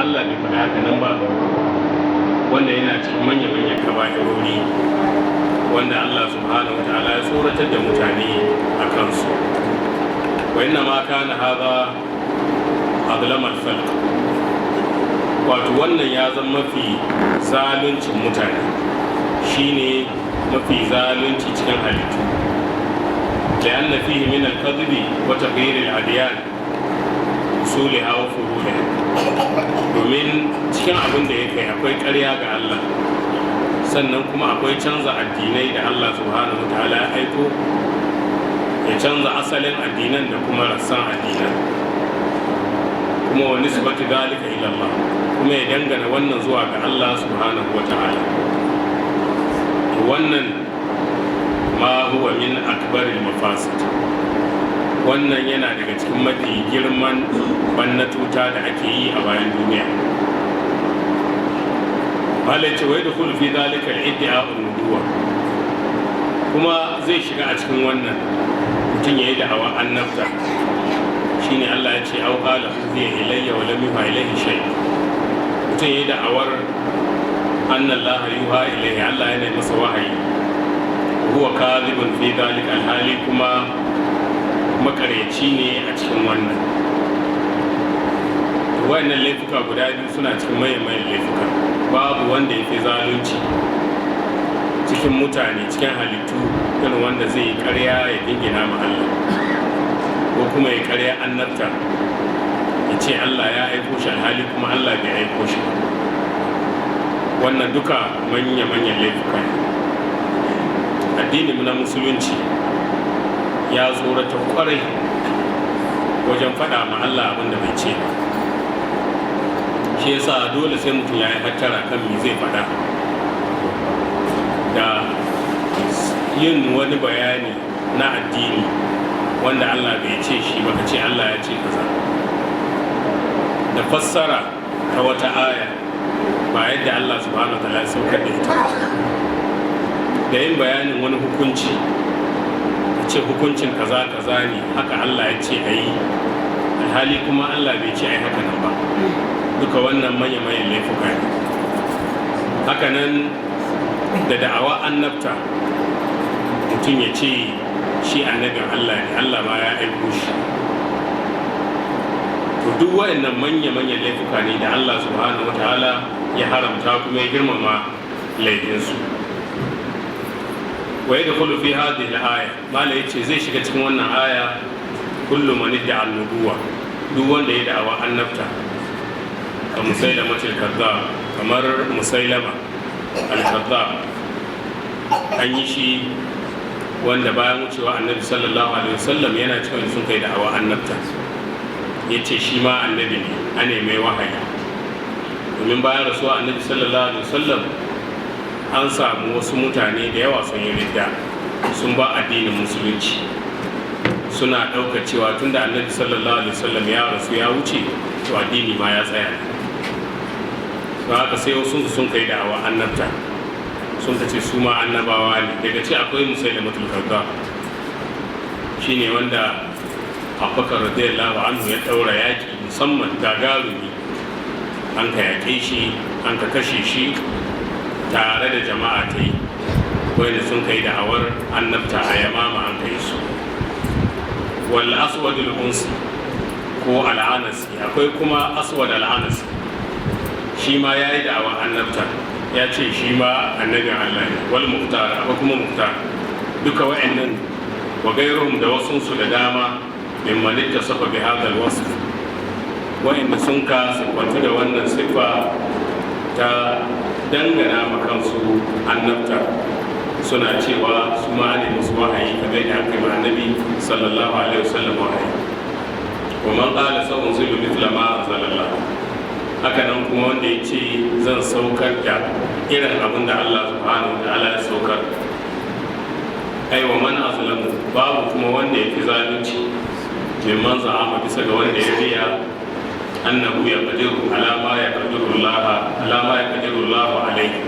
Allah bai faɗa haka nan ba. Wanda yana cikin manya-manyan kaba'irori wanda Allah subhanahu wa ta'ala ya tsoratar da mutane a kansu. Wa inna ma kana hadha adlamal khalq, wato wannan ya zama mafi zaluncin mutane, shine mafi zalunci cikin halittu. لأن فيه من الكذب وتغيير الأديان أصولها وفروعها. Domin cikin abin da ya kai akwai ƙarya ga Allah, sannan kuma akwai canza addinai da Allah subhanahu wa ta'ala ya aiko, ya canza asalin addinan da kuma rassan addinan, kuma wa nisbati dalika ila Allah, kuma ya dangana wannan zuwa ga Allah subhanahu wa ta'ala. To wannan ma huwa min akbaril mafasid, wannan yana daga cikin mafi girman bannatuta da ake yi a bayan duniya. Malai ce wai da fi zalika al-iddia nubuwa, kuma zai shiga a cikin wannan mutum yayi da'awa annabta. Shine Allah ya ce: au qala uhiya ilayya wa lam yuha ilayhi shay. Mutum yayi da'awar anna Allah yuha ilayhi, Allah yana masa wahayi, huwa kadhibun fi dhalika, alhali kuma makaryaci ne a cikin wannan. Wannan laifuka guda biyu suna cikin mayan laifuka. Babu wanda ya fi zalunci cikin mutane, cikin halittu, irin wanda zai yi karya ya dingina ma Allah, ko kuma ya karya annabta, ya ce Allah ya aiko shi, alhali kuma Allah bai aiko shi ba. Wannan duka manya-manyan laifuka ne. Addinin na Musulunci ya tsorata kwarai wajen faɗa ma Allah abin da bai ce ba. Shi yasa dole sai mutum ya yi hattara kan me zai faɗa da yin wani bayani na addini wanda Allah bai ce shi ba, ka ce Allah ya ce kaza, da fassara ta wata aya ba yadda Allah subhanahu wa ta'ala ya saukar da ita, da yin bayanin wani hukunci, ka ce hukuncin kaza kaza ne, haka Allah ya ce a yi, alhali kuma Allah bai ce a yi haka nan ba. Duka wannan manya-manyan laifuka ne. Hakanan da da'awa annabta, mutum ya ce shi annabin Allah ne, Allah ma ya aiko shi. To duk waɗannan manya-manyan laifuka ne da Allah subhanahu wa ta'ala ya haramta kuma ya girmama laifinsu. Wa yadkhulu fi hadhihi al-aya, mala yace zai shiga cikin wannan aya, kullu man idda'a an-nubuwa, duk wanda ya da'awa annabta, ka Musailama al-Kazzab, kamar Musailama al-Kazzab. An yi shi wanda bayan wucewa Annabi sallallahu alaihi wasallam yana cikin sun kai da'awa annabta, ya ce shi ma annabi ne, ane mai wahayi. Domin bayan rasuwa Annabi sallallahu alaihi wasallam an samu wasu mutane da yawa sun yi ridda, sun ba addinin Musulunci, suna ɗaukar cewa tunda Annabi sallallahu alaihi wasallam ya rasu ya wuce, to addini ma ya tsaya. Don haka sai wasu sun kai da'awa annabta, sun ka ce su ma annabawa ne. Daga ce akwai Musailamatul Kazzab, shine wanda Abubakar radiyallahu anhu ya ɗaura yaƙi musamman gagarumi, an ka yaƙe shi, an ka kashe shi tare da jama'a ta yi wanda sun kai da'awar annabta. A Yamama an kai su. Wal Aswad al-Unsi ko al-Anasi, akwai kuma Aswad al-Anasi, shi ma ya yi da'awar annabta, ya ce shi ma annabin Allah ne. Wal Muhtar, akwai kuma Muhtar. Duka wa'annan wa gairuhum, da wasunsu da dama, mimman ittasafa bi hadha al-wasf, wa'anda sun ka siffantu da wannan siffa ta dangana ma kansu annabta, suna cewa su ma ne musu wahayi kamar yadda aka yi ma Annabi sallallahu alaihi wasallam wahayi. Wa man qala sa'unzilu mithla ma anzalallah, haka nan kuma wanda ya ce zan saukar da irin abin da Allah subhanahu wa ta'ala ya saukar. Ai wa man azlamu, babu kuma wanda ya fi zalunci, mimman za'ama, bisa ga wanda ya riya, annahu yaqdiru ala ma yaqdiru Allah, ala ma yaqdiru Allah alayhi,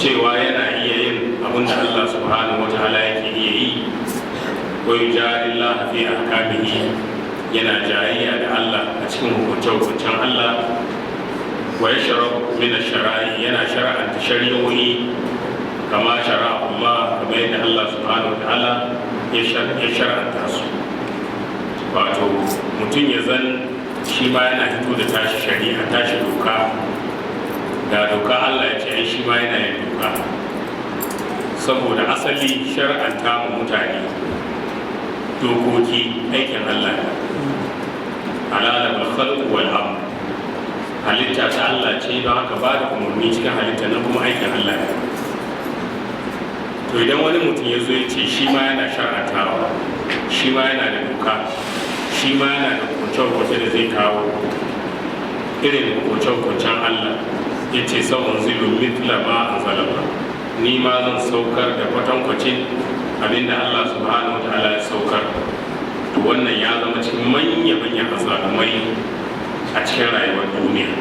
cewa yana iya yin abin da Allah subhanahu wa ta'ala yake iya yi. Wa yujari Allah fi ahkamihi, yana jayayya da Allah a cikin hukunce-hukuncen Allah. Wa yashra'u min ash-shara'i, yana shar'anta shari'o'i, kama shara'a Allah, kamar yadda Allah subhanahu wa ta'ala ya shar'anta su. Wato mutum ya zan shi ma yana hito da tashi shari'a, tashi doka. Ga doka Allah ya ce ai shi ma yana yin doka. Saboda asali shar'anta mu mutane dokoki aikin Allah ne. Alala bil khalq wal amr, halitta ta Allah ce, don haka ba da umarni cikin halitta nan kuma aikin Allah ne. To idan wani mutum ya zo ya ce shi ma yana shar'antawa, shi ma yana da doka, shi ma yana da hukunce-hukunce da zai kawo irin hukunce-hukuncen Allah, ya ce sa'unzilu mithla ma anzala, ni ma zan saukar da kwatankwacin abinda Allah subhanahu wa ta'ala ya saukar, to wannan ya zama cikin manya-manyan azzalumai a cikin rayuwar duniya.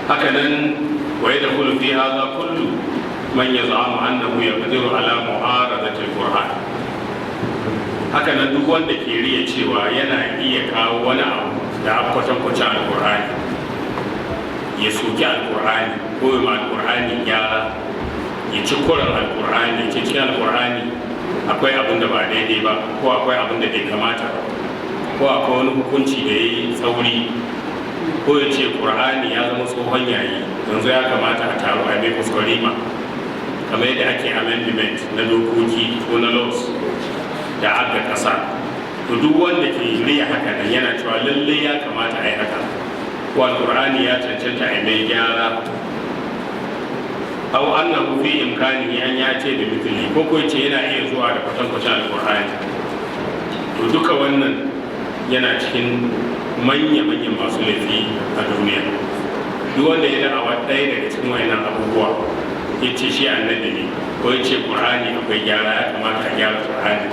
Hakanan wa yadkhulu fi hadha kullu man yaz'amu annahu yaqdiru ala mu'aradati al-Qur'an. Hakanan duk wanda ke riya cewa yana iya kawo wani abu da kwatankwacin Alqur'ani, ya soki Alqur'ani ko ya ma Alqur'ani gyara, ya ci kuran Alqur'ani, ya ce cikin Alqur'ani akwai abin da ba daidai ba, ko akwai abin da bai kamata ba, ko akwai wani hukunci da ya yi tsauri, ko ya ce Ƙur'ani ya zama tsohon yayi, yanzu ya kamata a taru a mai kuskurima, kamar yadda ake amendment na dokoki ko na laws da aka ƙasa. To duk wanda ke riya haka nan, yana cewa lalle ya kamata a yi haka, ko Alƙur'ani ya cancanta a mai gyara, aw annahu fi imkanihi an ya'tiya bi mithli, ko ko yace yana iya zuwa da kwatankwacin Alƙur'ani, to duka wannan yana cikin manya-manyan masu laifi a duniya. Duk wanda ya da'awa ɗaya daga cikin wayannan abubuwa, ya ce shi annabi ne, ko ya ce Ƙur'ani akwai gyara, ya kamata a gyara Ƙur'ani,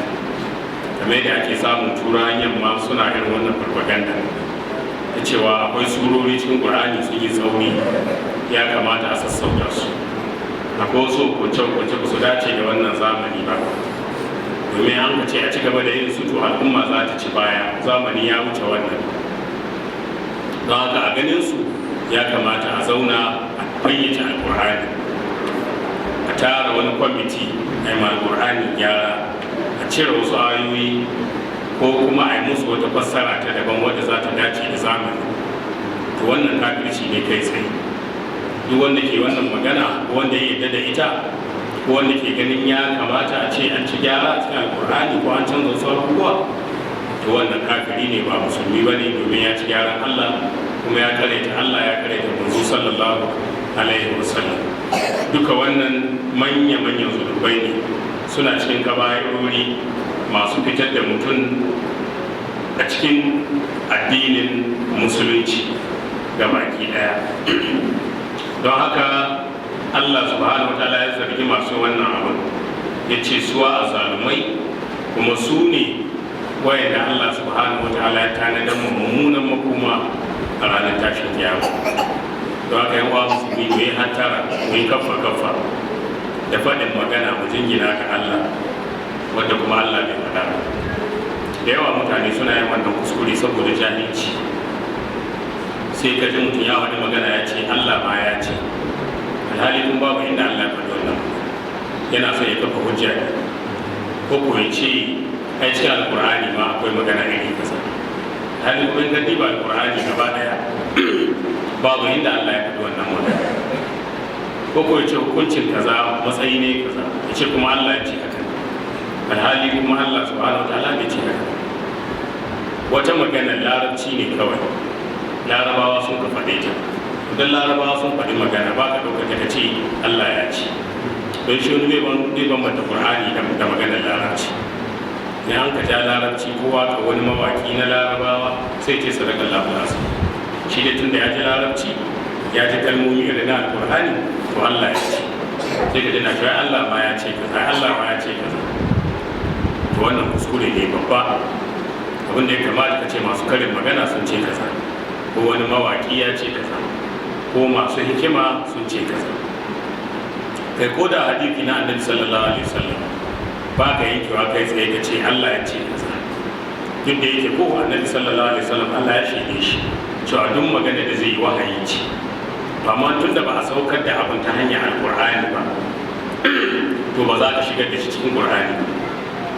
kamar yadda ake samun Turawan Yamma suna irin wannan farfaganda da cewa akwai surori cikin Ƙur'ani sun yi tsauri, ya kamata a sassauta su, akwai wasu hukunce-hukunce ba su dace da wannan zamani ba, domin an ce a ci gaba da yin su to al'umma za ta ci baya, zamani ya wuce wannan. Don haka a ganin su ya kamata a zauna a fayyace Alkur'ani, a tara wani kwamiti a yi Alkur'ani gyara, a cire wasu ayoyi ko kuma a yi musu wata fassara ta daban wadda za ta dace da zamani. To wannan kafirci ne kai tsaye. Duk wanda ke wannan magana, ko wanda ya yarda da ita, ko wanda ke ganin ya kamata a ce an ci gyara a cikin Alkur'ani ko an canza wasu abubuwa, to wannan kafiri ne, ba musulmi ba ne, domin ya ci gyaran Allah kuma ya karaita Allah, ya karaita Manzo sallallahu alaihi wasallam. Duka wannan manya-manyan zunubai ne, suna cikin kaba'irori masu fitar da mutum a cikin addinin Musulunci ga baki daya. Don haka Allah subhanahu wa ta'ala ya zargi masu wannan abin, ya ce suwa a zalumai, kuma su ne wayanda Allah subhanahu wa ta'ala ya tanadar mummunan makoma a ranar tashin kiyama. Don haka yan uwa musulmi, mu yi hattara, mu yi kaffa kaffa da faɗin magana mu jingina ga Allah wadda kuma Allah bai faɗa ba. Da yawa mutane suna yin wannan kuskure saboda jahilci. Sai ka ji mutum ya faɗi magana ya ce Allah ma ya ce, alhali kun babu inda Allah ya faɗi wannan. Yana son ya kafa hujja ne, ko ko ya ce ai cikin Alkur'ani ma akwai magana iri kaza, alhali kuma in ka diba Alkur'ani gaba daya babu inda Allah ya faɗi wannan magana. Ko ko ya ce hukuncin kaza matsayi ne kaza, ya ce kuma Allah ya ce haka, alhali kuma Allah subhanahu wa ta'ala bai ce haka. Wata magana Larabci ne kawai, Larabawa sun ka faɗe ta. Idan Larabawa sun faɗi magana, ba ka ɗauka ta ce Allah ya ce, don shi wani bai bambanta Qur'ani da maganar Larabci. Ne an ka ja Larabci ko waka wani mawaki na Larabawa, sai ce sadaka Allahu azim. Shi dai tunda ya ji Larabci, ya ji kalmomi irin na Alqur'ani, to Allah ya ce. Sai ka dana cewa Allah ma ya ce kaza, Allah ma ya ce kaza. To wannan kuskure ne babba. Abin da ya kamata ka ce masu karin magana sun ce kaza, ko wani mawaki ya ce kaza, ko masu hikima sun ce kaza. Kai, ko da hadisi na Annabi sallallahu alaihi wasallam, ba ka yankewa kai tsaye ka ce Allah ya ce kaza, duk da yake ko Annabi sallallahu alaihi wasallam Allah ya shaide shi. Cewa duk magana da zai yi wahayi ce. Amma tun da ba a saukar da abin ta hanyar Alkur'ani ba, to ba za ka shigar da shi cikin Qur'ani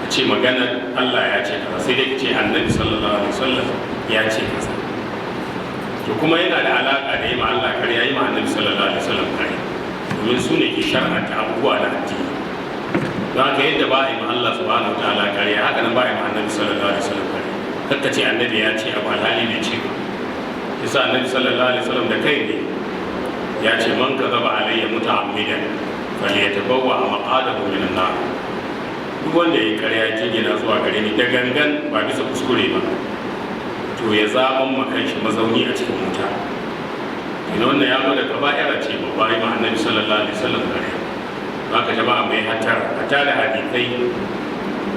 ka ce magana Allah ya ce kaza, sai dai ka ce Annabi sallallahu alaihi wasallam ya ce kaza. To kuma yana da alaka da yi ma Allah karya, yi ma Annabi sallallahu alaihi wasallam karya, domin su ne ke shar'anta abubuwa da addini. Don haka yadda ba a yi ma Allah subhanahu wa ta'ala karya, haka nan ba a yi ma Annabi sallallahu alaihi wasallam karya. Kakka ce Annabi ya ce abu alhali bai ce ba. Yasa Annabi sallallahu alaihi wasallam da kai ne ya ce, "Man kazaba alayya muta'ammidan falyatabawwa maqadahu minan nar." Duk wanda ya karya jingina zuwa gare ni da gangan, ba bisa kuskure ba, to ya zaban ma kanshi mazauni a cikin wuta. Ina wannan ya gwada kaba'ira ce babba yi ma Annabi sallallahu alaihi wasallam karya. Haka jama'a mai hattara, hatta da hadithai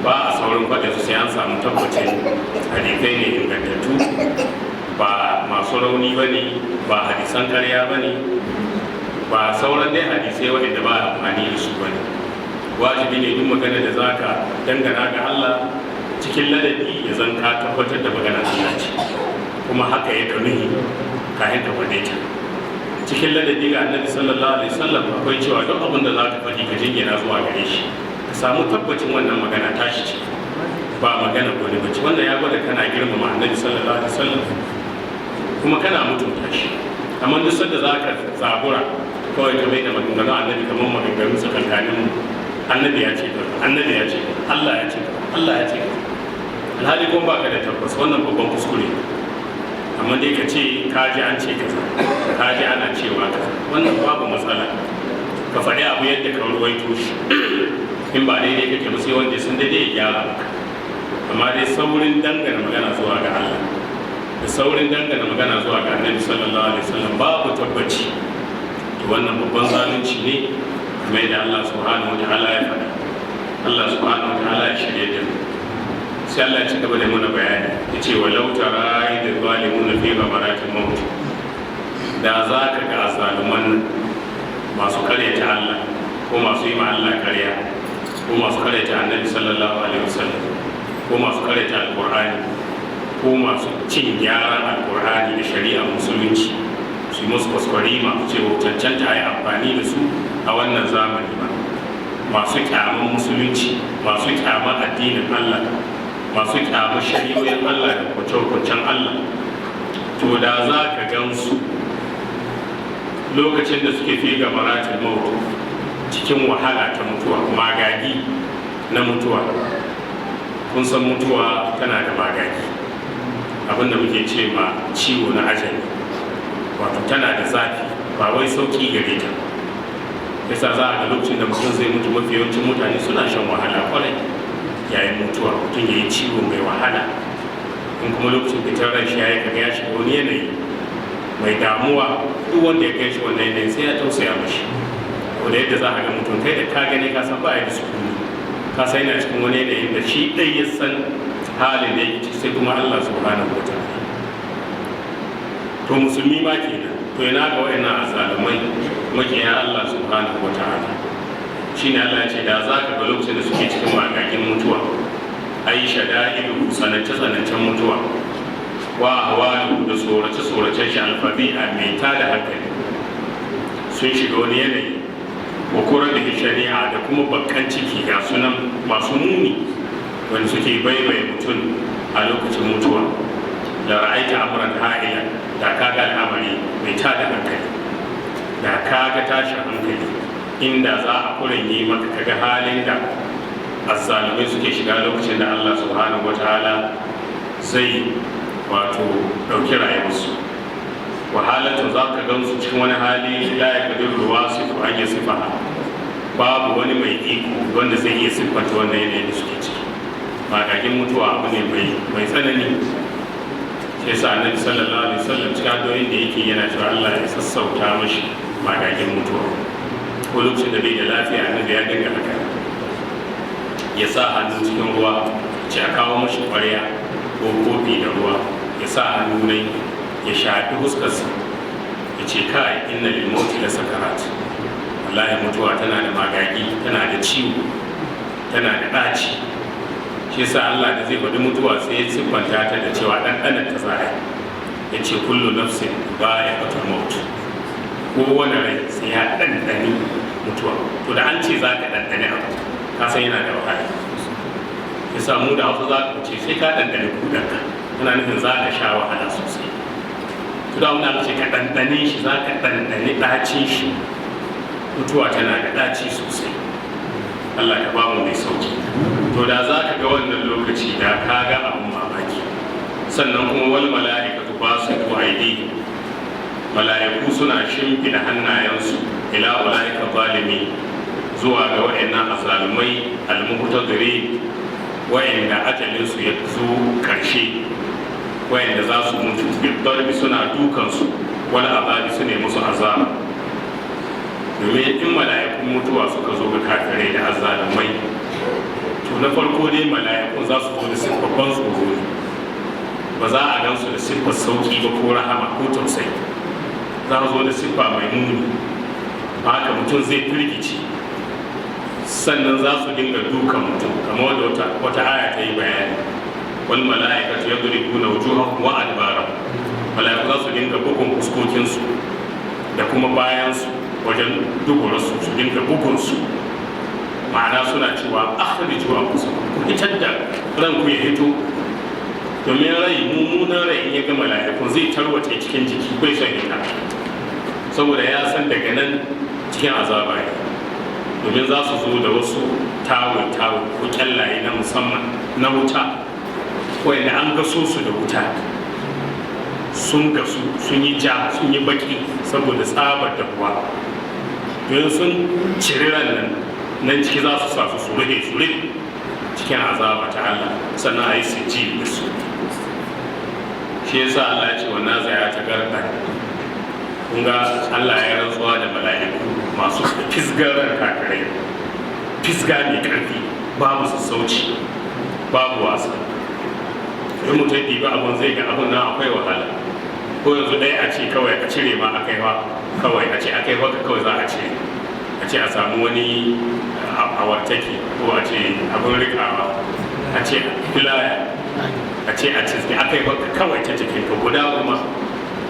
ba a saurin faɗin su sai an samu tabbacin hadithai ne ingantattu, ba masu rauni ba ne, ba hadisan karya ba ne, ba sauran dai hadisai waɗanda ba a amfani da su ba ne. Wajibi ne duk magana da za ka dangana ga Allah, cikin ladabi ya zan ka tabbatar da magana Allah ce, kuma haka ya kanuhi kayan ka faɗe ta. Cikin ladabi ga Annabi sallallahu alaihi wasallam akwai cewa duk abin da za ka faɗi ka jingina zuwa gare shi, ka samu tabbacin wannan magana tashi ce, ba magana wani bace. Wannan ya gwada kana girmama Annabi sallallahu alaihi wasallam kuma kana mutunta shi. Amma duk sanda za ka zabura kawai ka mai da maganganun Annabi kamar maganganun tsakankanin mu, Annabi ya ce kaza, Annabi ya ce kaza, Allah ya ce kaza, Allah ya ce kaza, alhali kuma baka da tabbas, wannan babban kuskure. Amma dai ka ce ka ji an ce kaza, ka ji ana cewa kaza, wannan babu matsala. Ka faɗi abu yadda ka ruwaito shi, in ba daidai kake ba, sai wanda sun daidai ya gyara maka. Amma dai saurin dangana magana zuwa ga Allah da saurin dangana magana zuwa ga Annabi sallallahu alaihi wasallam babu tabbaci, to wannan babban zalunci ne, kamar yadda Allah subhanahu wataala ya faɗa. Allah subhanahu wataala ya shirye da mu. Sai Allah ya ci gaba da mana bayani, ya ce, "Walau tara idh zalimuna fi ghamaratil maut." Da za ka ga azaluman masu karyata Allah, ko masu yi ma Allah karya, ko masu karyata Annabi sallallahu alaihi wasallam, ko masu karyata Alkur'ani, ko masu cin gyaran Alkur'ani da shari'a Musulunci, su yi musu kwaskwarima, su ce ba cancanta a yi amfani da su a wannan zamani ba, masu kyaman Musulunci, masu kyaman addinin Allah, masu kyaman shari'o'in Allah da hukunce-hukuncen Allah, to da za ka gan su lokacin da suke fi ghamaratil maut, cikin wahala ta mutuwa, magagi na mutuwa. Kun san mutuwa tana da magagi, abinda muke ce ma ciwo na ajali, wato tana da zafi, ba wai sauki gare ta. Yasa za a ga lokacin da mutum zai mutu, mafi yawancin mutane suna shan wahala kwarai yayin mutuwa. Mutum ya yi ciwo mai wahala, in kuma lokacin fitar ran shi ya yi, kaga ya shiga wani yanayi mai damuwa. Duk wanda ya kai shi wannan yanayin sai ya tausaya mashi. Wanda yadda za a ga mutum, kai da ka gani ka san ba ya da sukuni, ka san yana cikin wani yanayin da shi ɗai ya san halin da yake ciki, sai kuma Allah subhanahu wa ta'ala. To musulmi ma kenan, to ina ga wayannan azzalumai makiya Allah subhanahu wa ta'ala? Shine Allah ya ce da za ka ga lokacin da suke cikin magagin mutuwa, ai shada'idu, tsanance tsanancen mutuwa, wa ahwalu, da tsorace tsoracen shi, alfabi'a, mai tada hankali, sun shiga wani yanayi, wa da shari'a, da kuma bakkan ciki, ga sunan masu muni wanda suke baibaye mutum a lokacin mutuwa, la ra'aita amran ha'ila, da ka ga al'amari mai tada hankali, da ka ga tashin hankali, inda za a kuren maka kaga halin da azzalumai suke shiga lokacin da Allah subhanahu wataala zai wato ɗauki rayuwarsu. Wahalatu, za ka gan su cikin wani hali, la yaqdiru wasifu an yasifa, babu wani mai iko wanda zai iya siffanta wannan yanayin da suke ciki. Magagin mutuwa abu ne mai tsanani. Shi yasa Annabi sallallahu alaihi wasallam cikin addu'o'in da yake yana cewa Allah ya sassauta mashi magagin mutuwa. Ko lokacin da bai da lafiya, Annabi ya dinga haka, ya sa hannu cikin ruwa, ce a kawo mashi ƙwarya ko kofi da ruwa, ya sa hannu nai ya shafi huskarsa, ya ce, "Kai, inna lil mauti la sakarat." Wallahi mutuwa tana da magagi, tana da ciwo, tana da ɗaci. Shi yasa Allah da zai faɗi mutuwa sai ya siffanta ta da cewa ɗanɗanar ta za a yi. Ya ce kullu nafsin dha'iqatul maut, kowane rai sai ya ɗanɗani mutuwa. To da an ce za ka ɗanɗani abu, ka san yana da wahala. Ya samu da Hausa za ka ce sai ka ɗanɗani kudanka, yana nufin za ka sha wahala sosai. To da wanda aka ce ka ɗanɗane shi, za ka ɗanɗani ɗacin shi. Mutuwa tana da ɗaci sosai. Allah ka ba mu mai sauki. To da za ka ga wannan lokaci, da ka ga abun mamaki. Sannan kuma wal mala'ikatu basitu aydihim, mala'iku suna shimfiɗa hannayensu, ila ulaika zalimi, zuwa ga wa'annan azalumai, almuhtadiri, wa'anda ajalinsu ya zo karshe, wa'anda za su mutu, bidarbi, suna dukansu, wal azabi, su ne musu azaba. Domin in mala'ikun mutuwa suka zo ga kafirai da azalumai, to na farko dai mala'ikun za su zo da siffar tsoro ne. Ba za a gansu da siffar sauki ba ko rahama ko tausayi. Za su zo da siffa mai muni, haka mutum zai firgici. Sannan za su dinga dukan mutum, kamar wadda wata aya ta yi bayani: wal mala'ikatu yadribuna wujuhahum wa adbarahum. Mala'iku za su dinga bugun fuskokinsu da kuma bayansu, wajen duburarsu su dinga bugunsu. Ma'ana suna cewa: akhriju anfusakum, ku fitar da ranku ya hito. Domin rai, mummunan rai, in ya ga mala'ikun zai tarwace cikin jiki, bai son hita, saboda ya san daga nan cikin azaba ne. Domin za su zo da wasu tawul tawul ko kyallaye na musamman na wuta, wanda an gaso su da wuta, sun gasu, sun yi ja, sun yi baki saboda tsabar dahuwa. Don sun ciri ran nan, nan ciki za su sa su, su rufe su rufe cikin azaba ta Allah. Sannan a yi sijji da su. Shi yasa Allah ya ce wan nazi'ati gharqan. Kun ga Allah ya rantsuwa da mala'iku masu fisgar ran kafirai, fisga mai karfi, babu sassauci, babu wasa. In mutum ya ɗibi abun, zai ga abun nan akwai wahala. Ko yanzu ɗaya a ce kawai a cire ma akai wa, kawai a ce akai waka kawai za a cire, a ce a samu wani awartaki ko a ce abin rikawa, a ce filaya, a ce a cizgi akai waka kawai ta jikin ka guda, kuma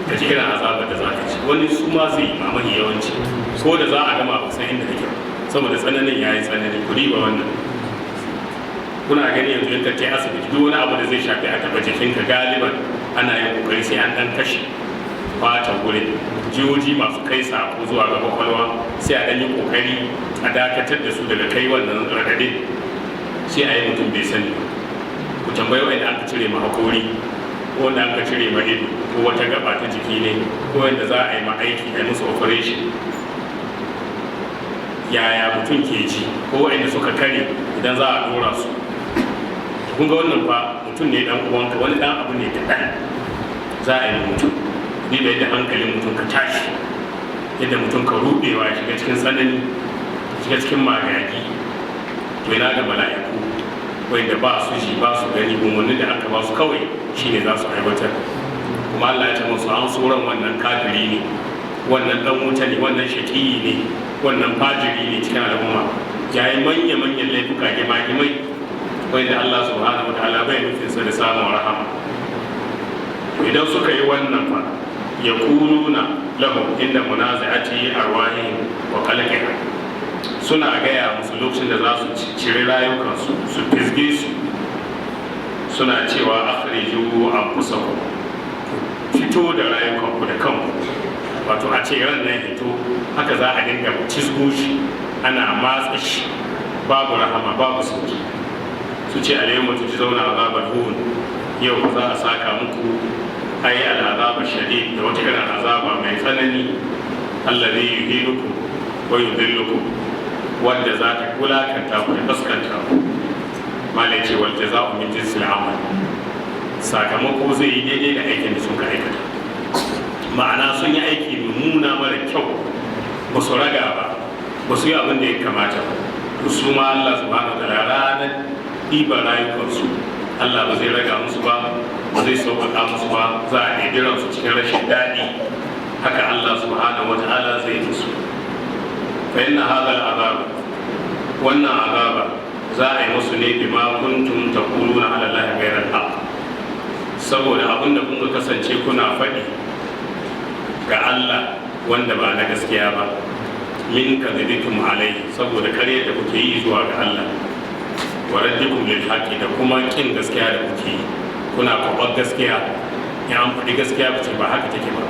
ka ji irin azabar da za ka ci. Wani su ma zai yi mamaye yawanci, ko da za a gama ba san inda kake ba, saboda tsananin ya yi tsanani. Ku riba wannan, kuna gani yanzu in ka je asibiti, duk wani abu da zai shafi a taba jikinka, galiban ana yin kokari sai an dan kashe fatan gurin. Jiyoji masu kai sako zuwa ga kwakwalwa, sai a dan yi kokari a dakatar da su daga kai wannan raɗaɗin, sai a yi mutum bai sani ba. Ku tambayi wanda aka cire ma hakori, ko wanda aka cire ma ido, ko wata gaba ta jiki ne, ko wanda za a yi ma aiki, a yi musu operation, yaya mutum ke ji, ko wanda suka kare idan za a dora su. Kun ga wannan fa mutum ne dan uwanka, wani dan abu ne kaɗan za a yi mutum ni da yadda hankalin mutum ka tashi, yadda mutum ka rudewa, ya shiga cikin tsanani, shiga cikin magagi. To ina ga mala'iku wanda ba su ji, ba su gani, umarni da aka ba su kawai shine za su aiwatar. Kuma Allah ya ce musu an tsoron wannan kafiri ne, wannan dan wuta ne, wannan shaƙiyi ne, wannan fajiri ne cikin al'umma, ya yi manya-manyan laifuka, gima-gimai, wanda Allah subhanahu wa ta'ala bai nufin sa da samun rahama. Idan suka yi wannan fa, yaquluna lahum inda munaza'ati arwahihim wa qalqiha, suna gaya musu lokacin da za su cire rayukansu, su fisge su, suna cewa: akhriju anfusakum, fito da rayukanku da kanku. Wato a ce ran nan hito, haka za a dinga cizgo shi, ana matsa shi, babu rahama, babu sauki. Su ce: al-yawma tujzauna azabal hun, yau za a saka muku, ai al'azaba shadid, da wata irin azaba mai tsanani, allazi yuhinukum wa yudhillukum, wanda za ta wulakanta ku da kaskanta ku. Malai ce wal jaza'u min jinsil amal, sakamako zai yi daidai da aikin da sun ka aikata. Ma'ana sun yi aiki mummuna mara kyau, ba su raga ba, ba su yi abin da ya kamata ba. To su ma Allah subhanahu wa ta'ala ranar ɗiban rayukansu, Allah ba zai raga musu ba, ba zai sauƙaƙa musu ba, za a ɗebi ransu cikin rashin daɗi. Haka Allah subhanahu wa ta'ala zai musu. Fa inna hadha al'azab, wannan azaba za a yi musu ne bima kuntum taquluna ala Allah ghayra al-haq, saboda abin da kuka kasance kuna faɗi Saboda abin da kun kasance kuna faɗi ga Allah wanda ba na gaskiya ba, min kadhibikum alai, saboda kare da kuke yi zuwa ga Allah, wa raddikum lil haqqi, da kuma kin gaskiya da kuke yi. Kuna kwabar gaskiya, in an faɗi gaskiya ku ce ba haka take ba,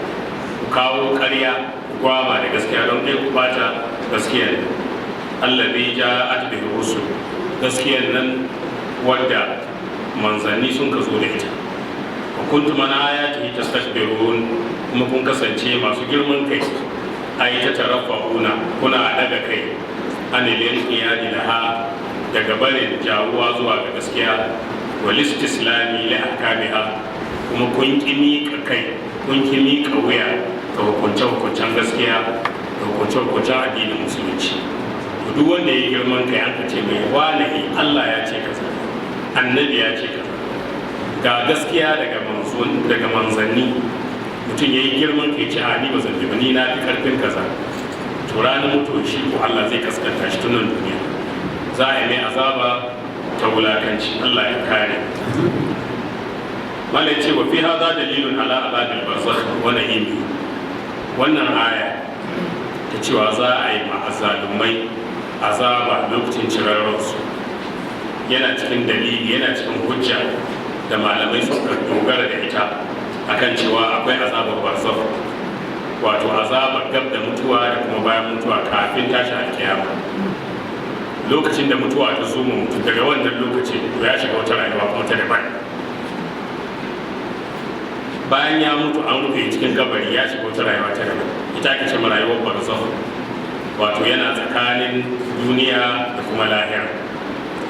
ku kawo ƙarya ku gwama da gaskiya don ɗaya ku bata gaskiyar. Allazi ja'at bihi rusul, gaskiyar nan wadda manzanni sun ka zo da ita. Wa kuntum an ayatihi tastakbirun, kuma kun kasance masu girman kai, ai ta tarafa'una, kuna daga kai, anil inqiyadi laha, daga barin jawuwa zuwa ga gaskiya, wal istislami li ahkamiha, kuma kun ki miƙa kai, kun ki miƙa wuya ga hukunce hukuncen gaskiya da hukunce hukuncen addinin Musulunci. To, duk wanda ya girman kai, an ka ce mai wane Allah ya ce kaza, Annabi ya ce kaza, ga gaskiya daga manzo, daga manzanni, mutum ya yi girman kai, ce a ni ba zan bi ba, ni na fi karfin kaza, to ranar mutuwar shi ko Allah zai kaskanta shi tunan duniya, za a yi mai azaba ta wulakanci. Allah ya kare. Malai ce wa fi hadha dalilun ala azabil barzakh wa na'imi. Wannan aya ta cewa za a yi ma azalumai azaba lokacin cirar ransu yana cikin dalili, yana cikin hujja da malamai suka dogara da ita akan cewa akwai azabar barzakh, wato azabar gab da mutuwa da kuma bayan mutuwa kafin tashi alkiyama. Lokacin da mutuwa ta zo mu mutum, daga wannan lokacin to ya shiga wata rayuwa kuma ta daban. Bayan ya mutu an rufe cikin kabari, ya shiga wata rayuwa ta daban, ita ake ce rayuwar barzakh, wato yana tsakanin duniya da kuma lahira.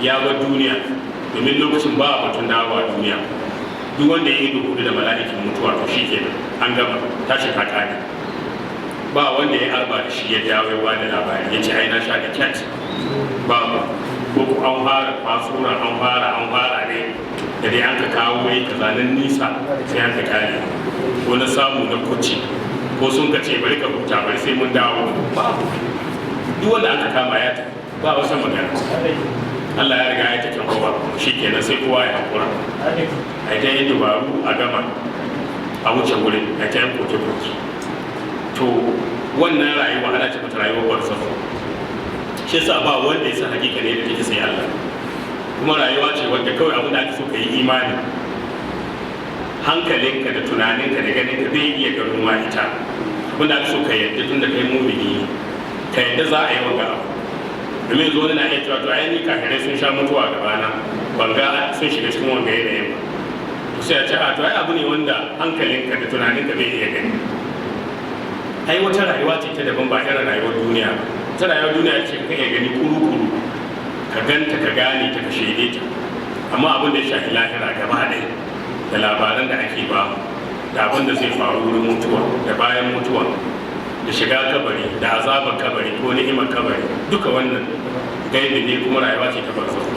Ya bar duniya, domin lokacin ba batun dawowa duniya. Duk wanda ya yi hudu da mala'ikin mutuwa, to shi kenan, an gama, tashi ta kare. Ba wanda ya arba da shi ya dawo ya ba da labari ya ce ai na sha da kyat, babu. Ko ku an fara fasura, an fara ne da dai an ka kawo wai kaza nan nisa, sai an ka kare, ko na samu na kuci, ko sun ka ce bari ka huta, bari sai mun dawo, babu. Duk wanda aka kama ya tafi, ba wata magana. Allah ya riga ya tafi kowa, shi kenan, sai kowa ya hakura, a ta yin dubaru a gama a wuce wurin, a ta yin koke-koke. To, wannan rayuwa ana ce mata rayuwar barzakh. Shi yasa ba wanda ya san hakika ne da take sai Allah. Kuma rayuwa ce wadda kawai abin da ake so ka yi imani. Hankalinka da tunaninka da ganinka bai iya gano ma ita. Abin da ake so ka yarda, tun da kai mumini ne, ka yarda za a yi wanga abu. Domin yanzu wani na iya cewa to ai ni kafirai sun sha mutuwa gabana, ban ga sun shiga cikin wanga yanayin ba. To, sai a ce a to ai abu ne wanda hankalinka da tunaninka bai iya gani. Ai wata rayuwa ce ta daban, ba irin rayuwar duniya ba. Ta rayuwar duniya ce ka iya gani kuru-kuru, ka ganta, ka gane ta, ka shaide ta. Amma abin da ya shafi lahira gaba ɗaya da labaran da ake ba mu da abin da zai faru wurin mutuwa da bayan mutuwa da shiga kabari da azabar kabari ko ni'imar kabari, duka wannan gaibi ne, kuma rayuwa ce ta barzakh,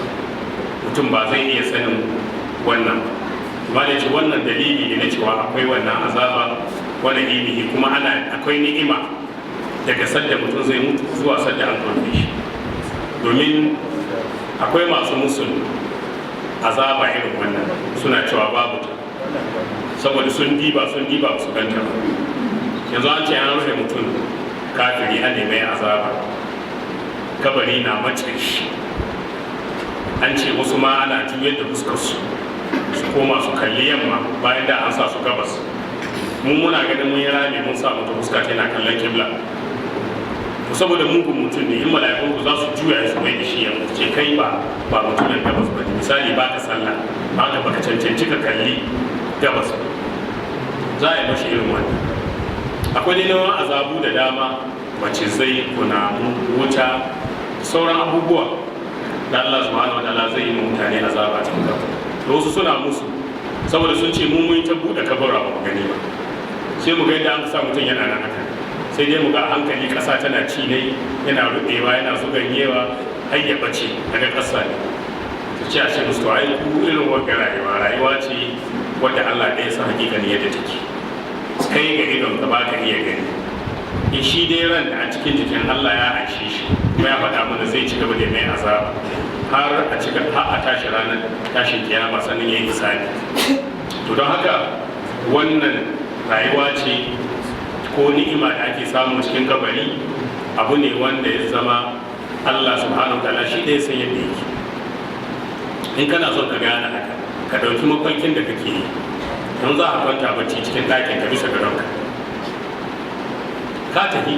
mutum ba zai iya sanin wannan ba. Da ce wannan dalili ne na cewa akwai wannan azaba wani ilimi, kuma ana akwai ni'ima daga sadda mutum zai mutu zuwa sadda an kurfe shi. Domin akwai masu musun azaba irin wannan, suna cewa babu ta, saboda sun diba, sun diba, su ganta ba. Yanzu an ce an rufe mutum kafiri, an nemi azaba, kabari na mace shi, an ce wasu ma ana juyar da fuskarsu su koma su kalli yamma bayan da an sa su gabas. Mun muna ganin mun yi rami, mun sa mutum fuska tana kallon kibla. To, saboda mugun mutum ne, in mala'ikun ku za su juya su mai da shi yamma, ce kai ba mutumin gabas ba ne, misali ba ka sallah, ba ka baka cancanci ka kalli gabas ba. Za a yi mashi irin wannan. Akwai dai nau'in azabu da dama, macizai, kunamu, wuta, sauran abubuwa da Allah subhanahu wataala zai yi ma mutane azaba cikin gaba. Da wasu suna musu, saboda sun ce mu mun ta buɗe kabara ba mu gani ba, sai mu ga yadda an sa mutum yana nan haka, sai dai mu ga a hankali ƙasa tana ci ne, yana ruɓewa, yana zuganyewa har ya ɓace daga ƙasa ne. Ta ce a ce musu to ai ku irin wagga rayuwa, rayuwa ce wadda Allah ɗaya san hakikanin yadda take. Kai ga idon ka baka iya gani. In shi dai ran da a cikin jikin, Allah ya aishe shi, kuma ya faɗa mana zai ci gaba da mai azaba har a ci har a tashi ranar tashin kiyama, sannan ya yi hisabi. To don haka wannan rayuwa ce ko ni'ima da ake samu cikin kabari, abu ne wanda ya zama Allah subhanahu wa ta'ala shi ɗaya san yadda yake. In kana son ka gane haka, ka ɗauki mafarkin da kake yi. Yanzu za a kwanta bacci cikin ɗakin ka, bisa gadonka, ka tafi,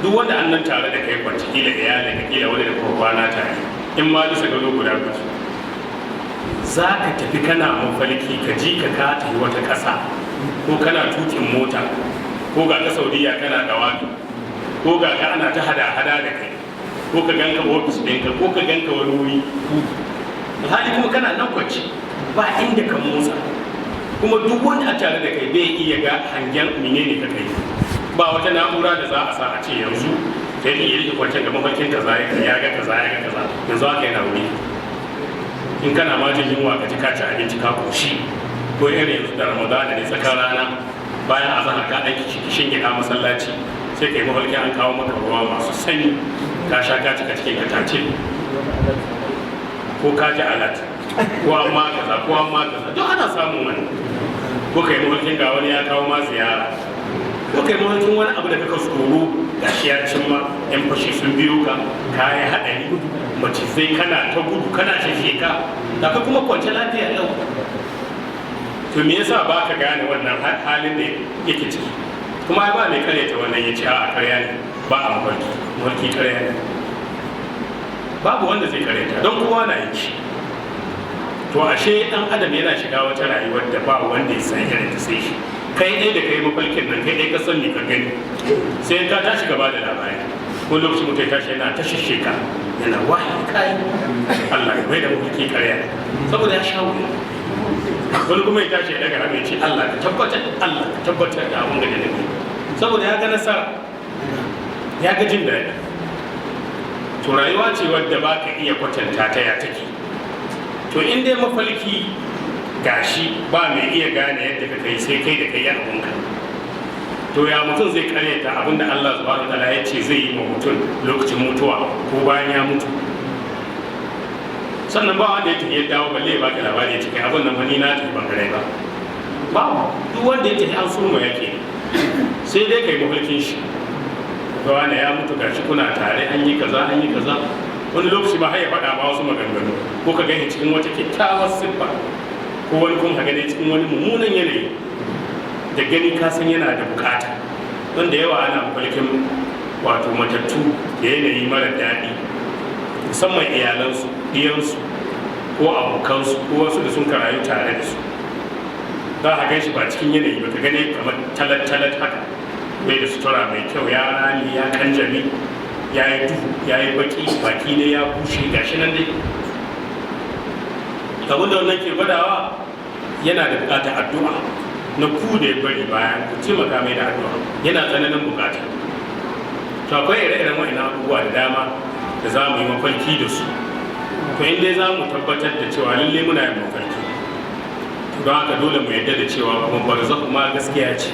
duk wanda an nan tare da kai kwanci, kila iyalin ka, kila wani da kuma kwana tare, in ma bisa gado guda kuke, za ka tafi kana mafarki, ka ji ka ka tafi wata ƙasa, ko kana tukin mota, ko ga ka Saudiya kana dawaki, ko ga ka ana ta hada-hada da kai, ko ka ganka ofis ɗinka, ko ka ganka wani wuri, alhali kuma kana nan kwanci, ba inda ka motsa. Kuma duk wani a tare da kai bai iya ga hangen menene ka kai. Ba wata na'ura da za a sa a ce yanzu sai ya rike kwanciyar da mafarkin kaza, ya ga kaza, ya ga kaza, yanzu haka yana wuri. In kana ma jin yunwa, ka ci, ka ci abinci, ka koshi, ko irin yanzu da Ramadana ne, tsakar rana, bayan azahar, ka ɗan shingida masallaci, sai ka yi mafarkin an kawo maka ruwa masu sanyi, ka sha, ka cika cikin ka tace, ko ka ji alert, ko an ma kaza, ko an ma kaza, duk ana samun wani. Ko ka yi mafarkin ga wani ya kawo ma ziyara, ko ka yi mafarkin wani abu da kaka tsoro gashi ya cimma, yan fashi sun biyo ka, kayan haɗari, mace zai, kana ta gudu, kana shasheka da ka kuma kwance lafiya lau. To me yasa ba ka gane wannan halin da yake ciki? Kuma ai ba mai karyata wannan ya ce a karya ne, ba a mafarki, mafarki karya ne. Babu wanda zai karyata, don kowa na yin shi. To ashe dan adam yana shiga wata rayuwar da ba wanda ya san irin ta sai shi. Kai ɗaya da kai mafarkin nan, kai ɗaya ka san me ka gani, sai ka tashi gaba da labari. Ko lokacin mutum ya tashi yana ta shisheka, yana wahayi, kai, Allah ya bai da mafarki karya, saboda ya sha wuya. Wani kuma ya tashi ya daga hannu ya ce, "Allah ka tabbatar, Allah ka tabbatar da abin da nake," saboda ya ga nasara, ya ga jin daɗi. To rayuwa ce wadda ba ka iya kwatanta ta ya take. To in dai mafalki gashi ba mai iya gane yadda ka kai sai kai da kai ya abunka, to ya mutum zai karyata abin da Allah subhanahu wa ta'ala ya ce zai yi ma mutum lokacin mutuwa ko bayan ya mutu? Sannan ba wanda ya tafi ya dawo, balle ya baka labari ya ce, "Kai, abin nan wani na tafi ban gare ba." Ba duk wanda ya tafi an surma yake, sai dai kai mafarkin shi, ga wani ya mutu, gashi kuna tare, an yi kaza, an yi kaza. Wani lokaci ba har ya faɗa ma wasu maganganu, ko ka gani cikin wata kyakkyawar siffa, ko wani kuma ka gani cikin wani mummunan yanayi, da gani ka san yana da bukata. Wanda yawa ana mafarkin wato matattu da yanayi mara daɗi, musamman iyalansu, ɗiyansu, ko abokansu, ko wasu da sun karayu tare da su. Za a gan shi ba cikin yanayi ba, ka gane kamar talat-talat haka, bai da sutura mai kyau, ya rami, ya kanjami, ya yi duhu, ya yi baki, baki ne ya bushe, gashi nan dai. Abin da wannan ke gwadawa, yana da bukatar addu'a na ku da ya bari bayan, ku taimaka mai da addu'a, yana tsananin bukata. To akwai ire-iren wa'annan abubuwa da dama da za mu yi mafarki da su. To in dai za mu tabbatar da cewa lalle muna yin mafarki, to don haka dole mu yarda da cewa kuma barzakh ma gaskiya ce.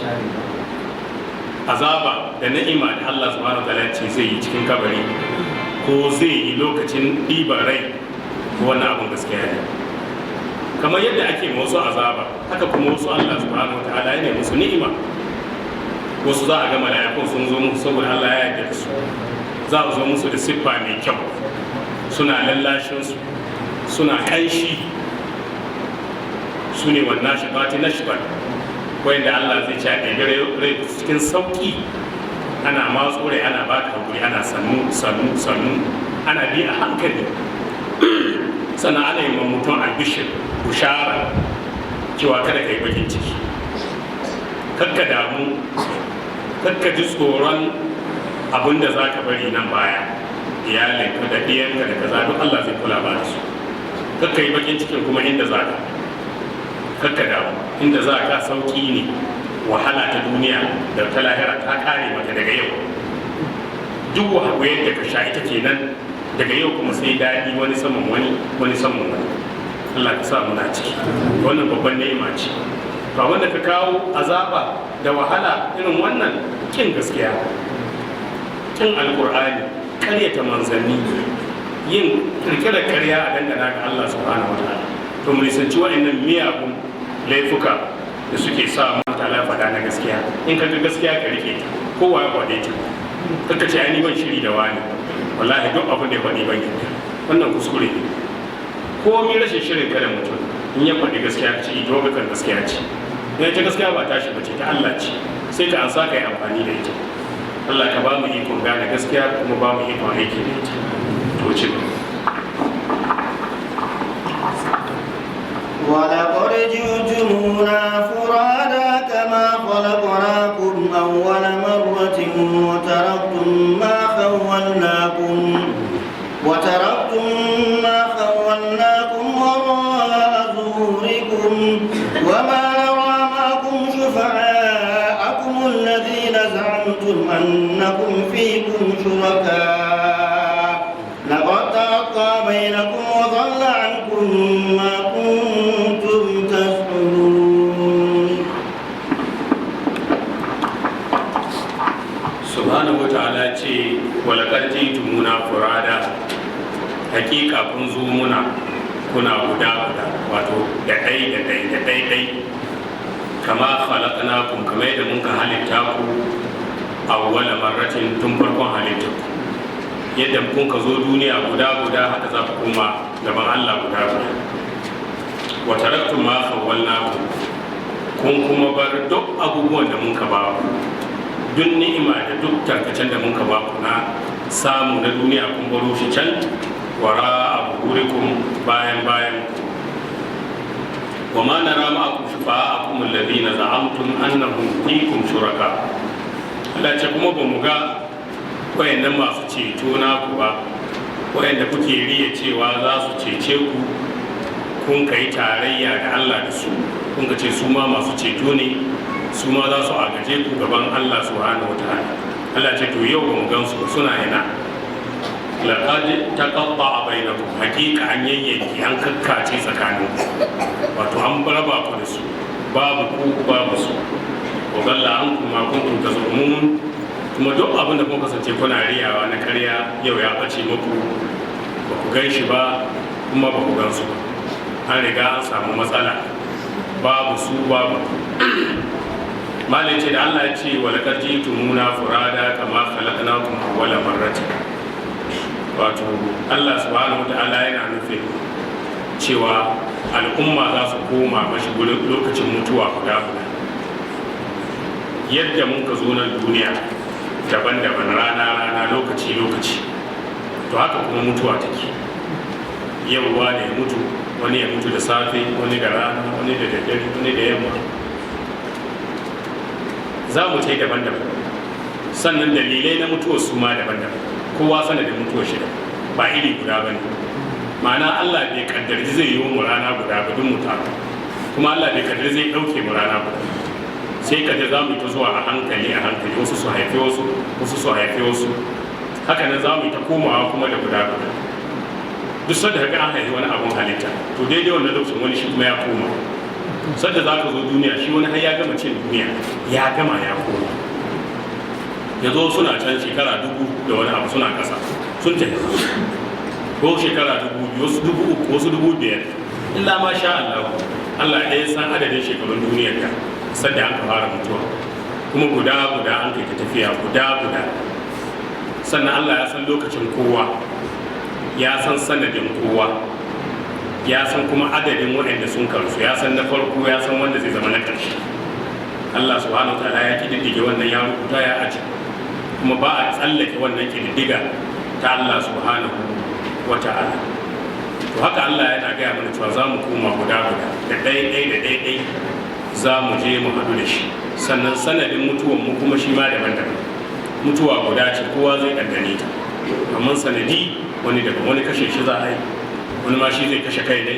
Azaba da ni'ima da Allah subhanahu wa ta'ala ce zai yi cikin kabari ko zai yi lokacin ɗiban rai, wannan abun gaskiya ne. Kamar yadda ake ma wasu azaba, haka kuma wasu Allah subhanahu wa ta'ala yana musu ni'ima. Wasu za a ga mala'ikun sun zo musu, saboda Allah ya yarda da su, za a zo musu da siffa mai kyau, suna lallashin su, suna kanshi. Su ne wannan shifati na shifat, wanda Allah zai ci a ɗabi rai cikin sauƙi, ana matso rai, ana baka hakuri, ana sannu sannu sannu, ana bi a hankali. Sannan ana yi mutum albishir, bushara, cewa kada ka yi bakin ciki, kakka damu, kakka ji tsoron abin da za ka bari nan baya, iyalinka da ɗiyanka da kaza, duk Allah zai kula ba da su. Kakka yi bakin cikin kuma inda za ka, kakka damu, inda za ka sauki ne, wahala ta duniya da ta lahira ta kare maka daga yau. Duk wayar da ka sha ita kenan, daga yau kuma sai daɗi, wani saman wani, wani saman wani. Allah ka sa muna ciki. Wannan babban ni'ima ce. To wanda ka kawo azaba da wahala irin wannan, kin gaskiya, kin Alkur'ani, karyata manzanni, yin kirkirar karya a dangana ga Allah subhanahu wa ta'ala. To mu nisanci wa'annan miyagun Laifuka da suke sa mutane faɗa na gaskiya, in ka ga gaskiya ka rike ta, kowa ya faɗe ta, kaka ce ai ban shiri da wani, wallahi duk abin da ya faɗi ban yadda. Wannan kuskure ne. Komi rashin shirin kada mutum in ya faɗi gaskiya ka ce ita kan gaskiya ce. In ita gaskiya ba tashi ba ce, ta Allah ce, sai ka ansa ka yi amfani da ita. Allah ka ba mu ikon gane gaskiya kuma ba mu ikon aiki da ita. To, ci gaba. ولقد جئتمونا فرادا كما خلقناكم أول مرة وتركتم ما خولناكم وراء ظهوركم، وما نرى معكم شفعاءكم الذين زعمتم أنكم فيكم شركاء. لقد تقطع بينكم وضل عنكم ما كنتم تزعمون. Subhanahu wa ta'ala ce: "Walaqad ji'tumuna furada." Hakika kun zo muna kuna guda guda, wato da ɗai da ɗai da ɗai ɗai. "Kama khalaqnakum," kamar yadda mun ka halitta ku, "awwala marratin," tun farkon halitta ku. Yadda kun ka zo duniya guda guda, haka za ku koma gaban Allah guda guda. "Wa taraktum ma khawwalnakum," kun kuma bar duk abubuwan da mun ka ba ku, duk ni'ima da duk tarkacen da mun ka ba ku na samu na duniya, kun baro shi can, "wara zuhurikum," bayan bayan. "Wa ma nara ma'akum shufa'akum alladhina za'amtum annahum fikum shuraka." Allah ce kuma ba mu ga wayannan masu ceto naku ba, wayanda kuke riya cewa za su cece ku, kun kai tarayya da Allah da su, kun ka ce su ma masu ceto ne, su ma za su agaje ku gaban Allah subhanahu wa ta'ala. Allah ce to yau ba mu gansu ba, suna ina? "Laqad taqatta'a bainakum," hakika an yayyanki, an kakkace tsakanin ku, wato an raba ku da su, babu ku babu su. "Wa dalla ankum ma kuntum tazumun," kuma duk abin da kuka kasance kuna riyawa na karya yau ya bace muku, ba ku gan shi ba kuma ba ku gan su ba. An riga an samu matsala, babu su babu. Malai ce da Allah ya ce: "Wa laqad ji'tumuna furada kama khalaqnakum awwala marratin," wato Allah subhanahu wata'ala yana nufin cewa al'umma za su koma mashi lokacin mutuwa guda guda. Yadda mun ka zo nan duniya daban-daban, rana-rana, lokaci-lokaci, to haka kuma mutuwa take. Yau wani ya mutu, wani ya mutu da safe, wani da rana, wani da daddare, wani da yamma. Za mu ta daban-daban. Sannan dalilai na mutuwar su ma daban-daban, kowa sanadin mutuwar shi ba iri guda ba ne. Ma'ana, Allah bai kaddarci zai yi mu rana guda ba duk mu taru, kuma Allah bai kaddari zai ɗauke mu rana guda. Sai kaje za mu yi ta zuwa a hankali a hankali, wasu su haifi wasu, wasu su haifi wasu, haka nan za mu yi ta komawa kuma da guda guda. Duk sanda ka ga an haifi wani abun halitta, to daidai wannan lokacin wani shi kuma ya koma. Sanda za ka zo duniya, shi wani har ya gama cin duniya, ya gama, ya koma. Ya zo suna can shekara 1000 da wani abu suna kasa, sun tafi, ko shekara 2000, wasu 3000, wasu 5000, illa ma sha Allah. Allah ɗaya san adadin shekarun duniyar ka sanda an ka fara mutuwa, kuma guda guda an kai ta tafiya guda guda. Sannan Allah ya san lokacin kowa, ya san sanadin kowa, ya san kuma adadin waɗanda sun karsu, ya san na farko, ya san wanda zai zama na ƙarshe. Allah subhanahu ta'ala ya kididdige wannan, ya rubuta, ya aji, kuma ba a tsallake wannan kididdiga ta Allah subhanahu wa ta'ala. To haka Allah yana gaya mana cewa za mu koma guda guda, da ɗai ɗai da ɗai ɗai za mu je mu haɗu da shi. Sannan sanadin mutuwan mu kuma shi ma daban-daban. Mutuwa guda ce, kowa zai ɗanɗane ta, amma sanadi wani daban. Wani kashe shi za a yi, wani ma shi zai kashe kai ne,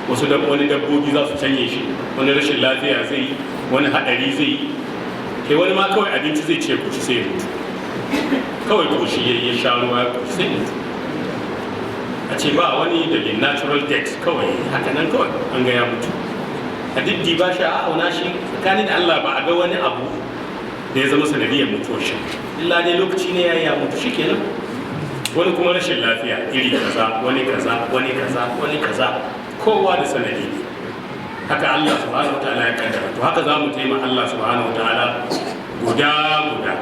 wasu wani dabbobi za su canye shi, wani rashin lafiya zai yi, wani haɗari zai yi, kai wani ma kawai abinci zai ce koshi sai ya mutu. Kawai koshi ya ya sha ruwa ya koshi sai mutu. A ce ba wani dalil, natural death, kawai haka nan kawai an ga ya mutu. A diddi ba shi a auna shi tsakanin da Allah, ba a ga wani abu da ya zama sanadiyar mutuwar shi, illa dai lokaci ne ya yi ya mutu, shikenan. Wani kuma rashin lafiya iri kaza, wani kaza, wani kaza, wani kaza, kowa da sanadi ne. Haka Allah subhanahu wataala ya kaddara. To haka za mu taimaka Allah subhanahu wataala guda guda.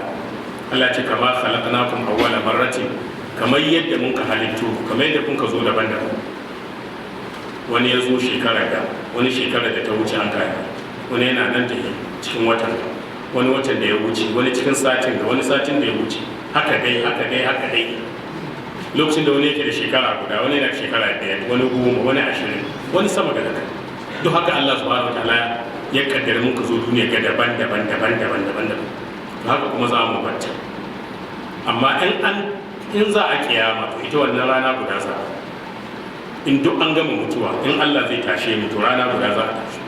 Allah ce kama khalaqnakum awwala marratin, kamar yadda mun ka halittu, kamar yadda kun ka zo daban-daban. Wani ya zo shekara da wani, shekara da ta wuce an kai wani, yana nan ta cikin watan, wani watan da ya wuce, wani cikin satin da wani, satin da ya wuce, haka dai, haka dai, haka dai. Lokacin da wani yake da shekara guda, wani yana da shekara 5, wani 10, wani 20, wani sama da haka. Duk haka Allah subhanahu wataala ya kaddara mun ka zo duniya ga daban-daban, daban-daban, daban-daban. To haka kuma za mu bata. Amma in za a kiyama, to ita wannan rana guda za, in duk an gama mutuwa, in Allah zai tashe mu, to rana guda za a tashi.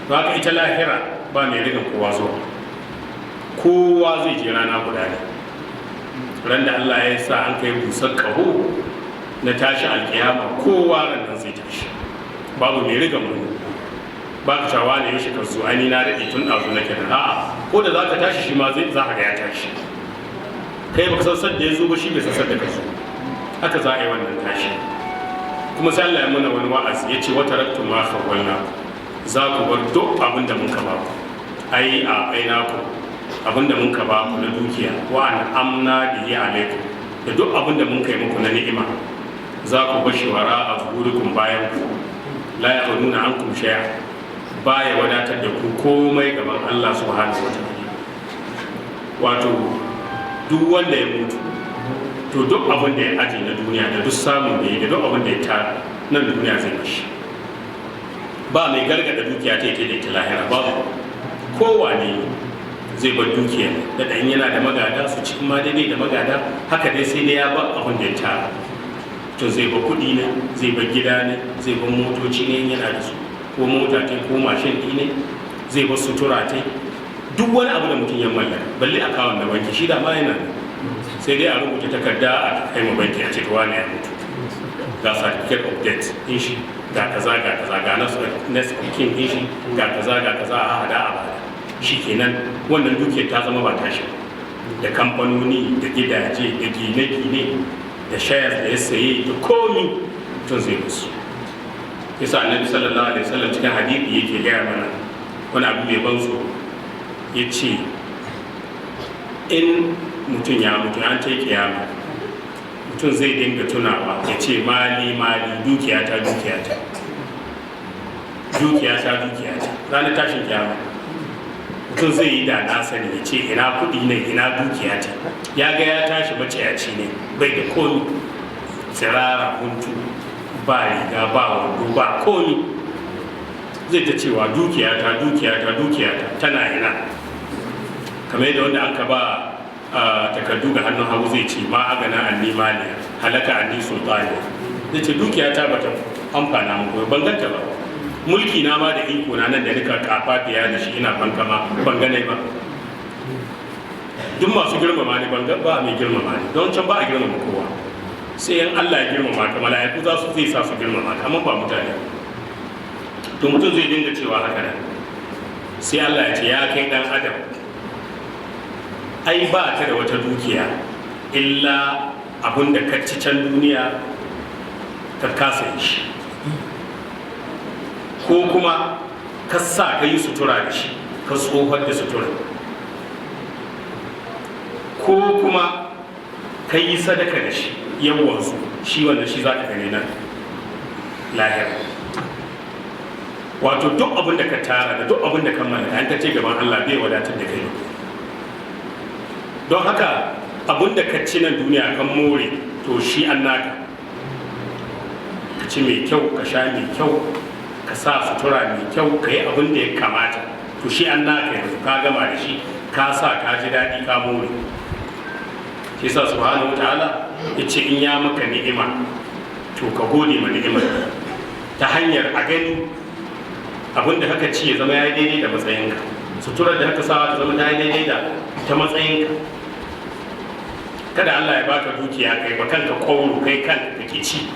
To haka ita lahira ba mai rigan kowa zuwa, kowa zai je rana guda ne. Ran da Allah ya sa an kai busar kaho na tashi alkiyama, kowa ran nan zai tashi, babu mai rigan wani. Ba ka cewa ne yaushe ka zo, ai ni na daɗe tun ɗazu nake nan. A'a, ko da za ka tashi, shi ma zai za ka ga ya tashi. Kai baka san sadda ya zo ba, shi bai san sadda ka zo. Haka za a yi wannan tashi. Kuma sai Allah ya mana wani wa'azi, ya ce wa taraktum ma khawwalna, za ku bar duk abin da mun ka ba ku, ai a aina ku abin da mun ka ba ku na dukiya, wa an amna bihi alaikum, da duk abin da mun kai muku na ni'ima, za ku bashi wara a zuhurikum, bayan ku. La yaghnuna ankum shay'a, baya wadatar da ku komai gaban Allah subhanahu wa ta'ala. Wato duk wanda ya mutu, to duk abin da ya aje na duniya, da duk samun da ya, da duk abin da ya tara nan duniya, zai bashi. Ba mai gargada dukiya ta ita da ita lahira, babu. Kowane zai bar dukiya da ɗan yana da magada su ci, ma daidai da magada, haka dai, sai dai ya ba abin da ya tara. To zai ba kuɗi ne, zai bar gida ne, zai bar motoci ne yana da su, ko mota ta ko mashin ɗi ne, zai bar sutura ta, duk wani abu da mutum ya mallaka, balle akawun da banki, shi da ma yana nan. Sai dai a rubuta takarda a kai ma banki, a ce to wani ya mutu, ga certificate of death din shi, ga kaza, ga kaza, ga next of kin din shi, ga kaza, ga kaza, a hada a bada. Shi kenan, wannan dukiyar ta zama ba tashi. Da kamfanoni, da gidaje, da gine-gine, da shares da ya saye, da komi tun zai musu. Yasa Annabi sallallahu alaihi wasallam cikin hadisi yake gaya mana wani abu mai ban tsoro, ya ce in mutum ya mutu, an ta kiyama, mutum zai dinga tunawa ya ce mali, mali, dukiyata, dukiyata, dukiyata, dukiyata. Ranar tashin kiyama mutum zai yi da na sani, ya ce ina kuɗi ne, ina dukiyata. Ya ga ya tashi maciyaci ne, bai da komi, tsirara huntu, ba riga, ba wando, ba komi. Zai ta cewa dukiyata, dukiyata, dukiyata, tana ina? Kamar yadda wanda aka ba takardu ga hannun hagu zai ce ma agana anni maliya halaka anni sultaniya. Zai ce dukiyata bata amfana muku, ban ganta ba. Mulki na ma da iko na nan da nika kafafiya da shi ina fankama, ban gane ba. Duk masu girmama ni, ban ga ba mai girmama ni. Don can ba a girmama kowa, sai yan Allah ya girmama ka, mala'iku za su zai sa su girmama ka, amma ba mutane. To mutum zai dinga cewa haka nan. Sai Allah ya ce ya kai dan adam, ai ba ka da wata dukiya illa abin da ka ci can duniya ka kasa shi, ko kuma ka sa ka yi sutura da shi, ka tsohon da sutura, ko kuma ka yi sadaka da shi yawansu, shi wannan shi za ka gani nan lahira. Wato duk abin da ka tara da duk abin da ka mallaka, an ta ce gaban Allah bai wadatar da kai. Don haka abin da ka ci nan duniya kan more, to shi an naka. Ka ci mai kyau, ka sha mai kyau, ka sa sutura mai kyau, ka yi abin da ya kamata, to shi an naka. Yanzu ka gama da shi, ka sa, ka ji daɗi, ka more. Shi sa subhanahu wataala ya ce in ya maka ni'ima, to ka gode ma ni'imar ta hanyar a gani abin da haka ci ya zama ya yi daidai da matsayinka, suturar da haka sawa ta zama ta yi daidai da ta matsayinka. Kada Allah ya baka dukiya kai ba kanka kwauro, kai kanka kake ci.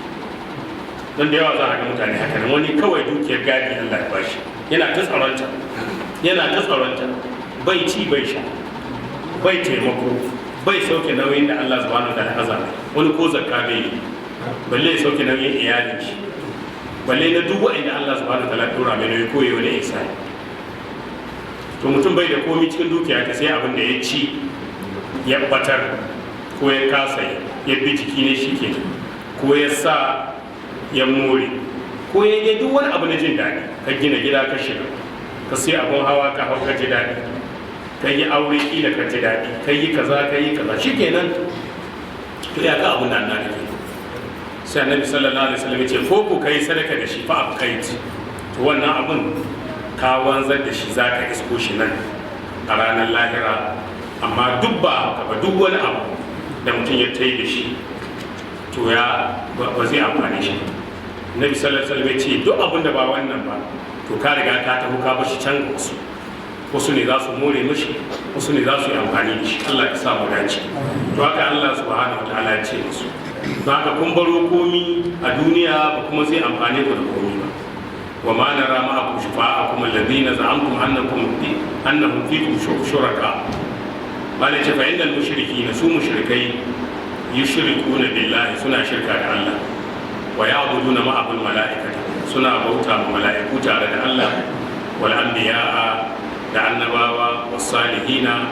Don da yawa za a ga mutane haka nan, wani kawai dukiyar gadi Allah ya bashi, yana ta tsaronta, yana ta tsaronta, bai ci, bai sha, bai taimako, bai sauke nauyin da Allah subhanahu wa ta'ala azama. Wani ko zakka bai yi, balle ya sauke nauyin iyalin shi, balle Balle na duk wa'anda Allah subhanahu wa ta'ala dora mai nauyi ko yayi wani ihsani. To mutum bai da komi cikin dukiya ta sai abin da ya ci ya batar, ko ya kasa ya bi jiki ne shi ke, ko ya sa ya more, ko ya yi duk wani abu na jin daɗi. Ka gina gida ka shiga, ka sai abun hawa ka hau ka ji daɗi, ka yi aure kila ka ji daɗi, ka yi kaza, ka yi kaza, shi kenan. To ya ka abun da Allah ke sai Annabi sallallahu alaihi wasallam ya ce ko ku kai sadaka da shi fa abu kai ci, to wannan abun ka wanzar da shi, zaka isko shi nan a ranar lahira. Amma duk ba haka ba, duk wani abu da mutum ya tai da shi, to ya ba zai amfane shi. Nabi sallallahu alaihi wasallam ya ce duk abun da ba wannan ba, to ka riga ka taho ka bashi can ga wasu. Wasu ne za su more mishi, wasu ne za su yi amfani da shi. Allah ya sa mu dace. To haka Allah subhanahu wataala ya ce musu, don haka kun baro komi a duniya ba kuma zai amfane ku da komi ba. Wa ma nara ma'akum shufa'akum alladhina za'amtum annahum fikum shuraka. Malai ce fa innal mushrikina, su mushrikai, yushrikuna billahi, suna shirka da Allah, wa ya'buduna ma'ahul mala'ikata, suna bauta ma mala'iku tare da Allah, wal anbiya'a, da annabawa, was salihina,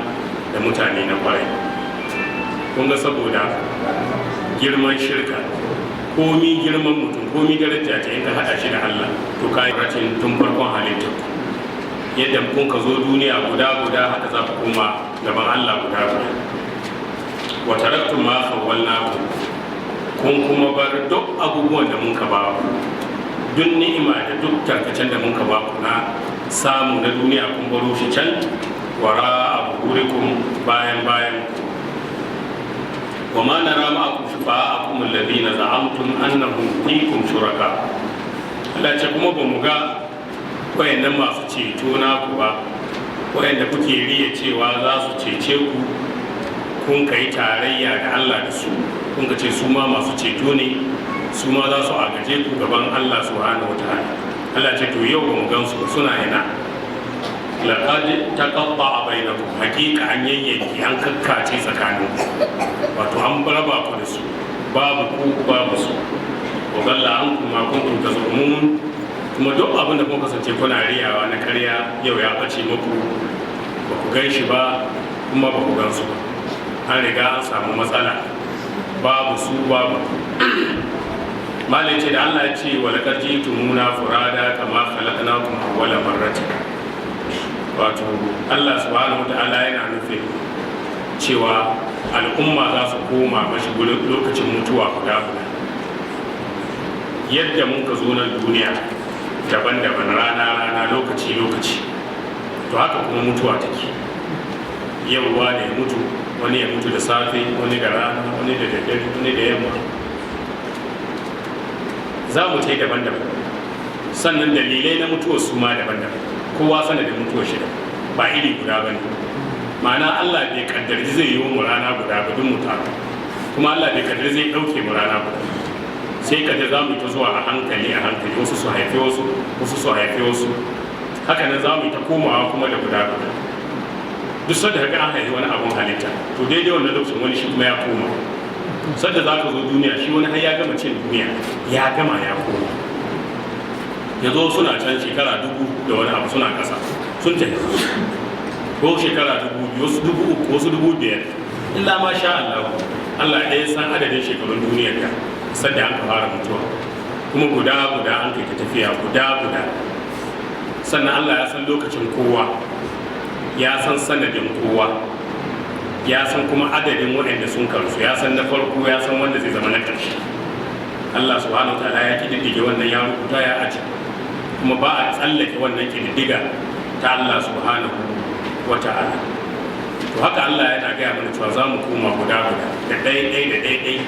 da mutane na kwarai. Kun ga saboda girman shirka, komi girman mutum, komi daraja ta, in ka hada shi da Allah, to ka yi ratin tun farkon halittar. Yadda kun ka zo duniya guda guda, haka za ku koma gaban Allah guda guda. Wa taraktum ma khawwalnakum, kun kuma bar duk abubuwan da mun ka ba ku, duk ni'ima da duk tarkacen da mun ka ba ku na samu na duniya, kun baro shi can wara abu bayan bayan. Wa ma nara ma'akum shufa'akum alladhina za'amtum annahum fikum shuraka. Allah ce kuma ba mu ga wayannan masu ceto naku ba, wayanda kuke riya cewa za su cece ku, kun kai tarayya da Allah da su, kun ka ce su ma masu ceto ne, su ma za su agaje ku gaban Allah subhanahu wataala. Allah ce to yau ba mu gan su ba, suna ina? Laqad taqatta'a bainakum, haqiqa an yayyanki, an kakkace tsakanin, wato an raba ku da su, babu ku babu su. Wa dalla ankum ma kuntum tazumun, kuma duk abin da kuka kasance kuna riyawa na karya yau ya bace muku, ba ku gan shi ba kuma ba ku gan su ba. An riga an samu matsala, babu su babu. Malai ce da Allah ya ce wa laqad ji'tumuna furada kama khalaqnakum awwala marratin, wato Allah subhanahu wata'ala yana nufin cewa al'umma za su koma mashi lokacin mutuwa guda guda. Yadda mun ka zo nan duniya daban-daban, rana-rana, lokaci-lokaci, to haka kuma mutuwa take. Yau wane ya mutu, wani ya mutu da safe, wani da rana, wani da daddare, wani da yamma. Za mu ta yi daban-daban. Sannan dalilai na mutuwar su ma daban-daban, kowa sanadin mutuwar shi ba iri guda ba ne. Ma'ana Allah bai kaddarci zai yi mu rana guda ba duk mu taru, kuma Allah bai kaddari zai ɗauke mu rana guda. Sai kaje za mu yi ta zuwa a hankali a hankali, wasu su haifi wasu, wasu su haifi wasu, haka nan za mu yi ta komawa kuma da guda guda. Duk sanda kaga an haifi wani abun halitta, to daidai wannan lokacin wani shi kuma ya koma. Sanda za ka zo duniya, shi wani har ya gama cin duniya, ya gama, ya koma. Ya zo suna can shekara 1000 da wani abu suna kasa, sun tafi, ko shekara 2000, wasu 3000, wasu 5000, illa ma sha Allah. Allah ɗaya san adadin shekarun duniyar ka sanda an ka fara mutuwa, kuma guda guda an kai ta tafiya guda guda. Sannan Allah ya san lokacin kowa, ya san sanadin kowa, ya san kuma adadin waɗanda sun karsu, ya san na farko, ya san wanda zai zama na ƙarshe. Allah subhanahu wa ta'ala ya kididdige wannan, ya rubuta, ya aji, kuma ba a tsallake wannan kididdiga ta Allah subhanahu wa ta'ala. To haka Allah yana gaya mana cewa za mu koma guda guda, da ɗai ɗai da ɗai ɗai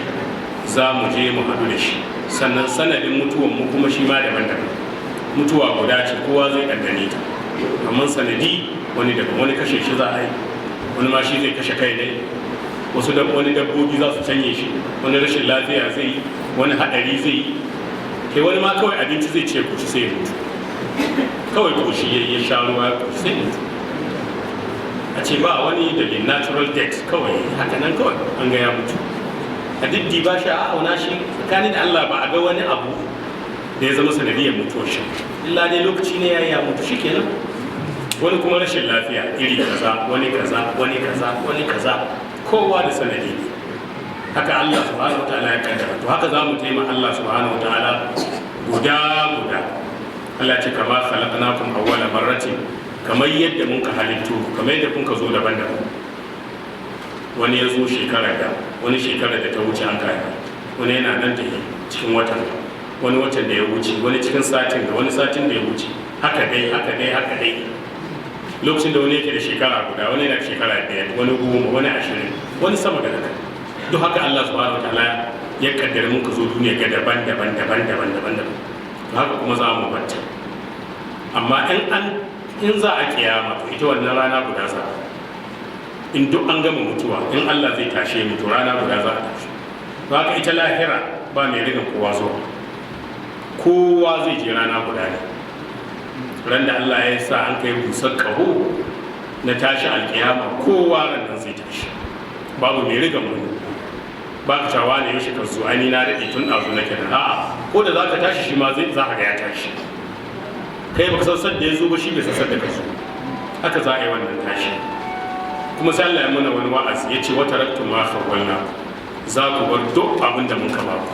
za mu je mu haɗu da shi. Sannan sanadin mutuwan mu kuma shi ma daban-daban. Mutuwa guda ce, kowa zai ɗanɗane ta, amma sanadi wani daban. Wani kashe shi za a yi, wani ma shi zai kashe kai ne, wasu wani dabbobi za su canye shi, wani rashin lafiya zai yi, wani haɗari zai yi, kai wani ma kawai abinci zai ce koshi sai ya mutu. Kawai koshi ya sha ruwa ya koshi sai ya mutu. A ce ba wani dalil, natural death, kawai haka nan kawai an ga ya mutu. A diddi ba shi a auna shi tsakanin da Allah, ba a ga wani abu da ya zama sanadiyar mutuwar shi, illa dai lokaci ne ya yi ya mutu, shikenan. Wani kuma rashin lafiya iri kaza, wani kaza, wani kaza, wani kaza, kowa da sanadi ne. Haka Allah subhanahu wataala ya kaddara. To haka za mu taimaka Allah subhanahu wataala guda guda. Allah ce kama khalaqnakum awwala marratin, kamar yadda mun ka halittu, kamar yadda kun ka zo daban-daban. Wani ya zo shekara da wani, shekara da ta wuce an kai, wani yana nan tafi cikin watan, wani watan da ya wuce, wani cikin satin da wani satin da ya wuce, haka dai, haka dai, haka dai. Lokacin da wani yake da shekara guda, wani yana da shekara 5, wani 10, wani 20, wani sama da haka. Duk haka Allah subhanahu wataala ya kaddara mun ka zo duniya ga daban-daban, daban-daban, daban-daban. To haka kuma za mu banta. Amma in za a kiyama, to ita wannan rana guda za, in duk an gama mutuwa, in Allah zai tashe mu, to rana guda za a tashe. To haka ita lahira ba mai rigan kowa zuwa, kowa zai je rana guda ne. Ran da Allah ya sa an kai busar kaho na tashi alkiyama, kowa ran nan zai tashi, babu mai rigan wani. Ba ka cewa ne yaushe ka zo, ai ni na daɗe tun ɗazu nake da. A'a, ko da za ka tashi, shi ma zai za ka ga ya tashi. Kai baka san sadda ya zo ba, shi bai san sadda ka zo. Haka za a yi wannan tashi. Kuma sai Allah ya muna wani wa'azi, ya ce wata raktu ma khawwalna, za ku bar duk abin da muka ba ku,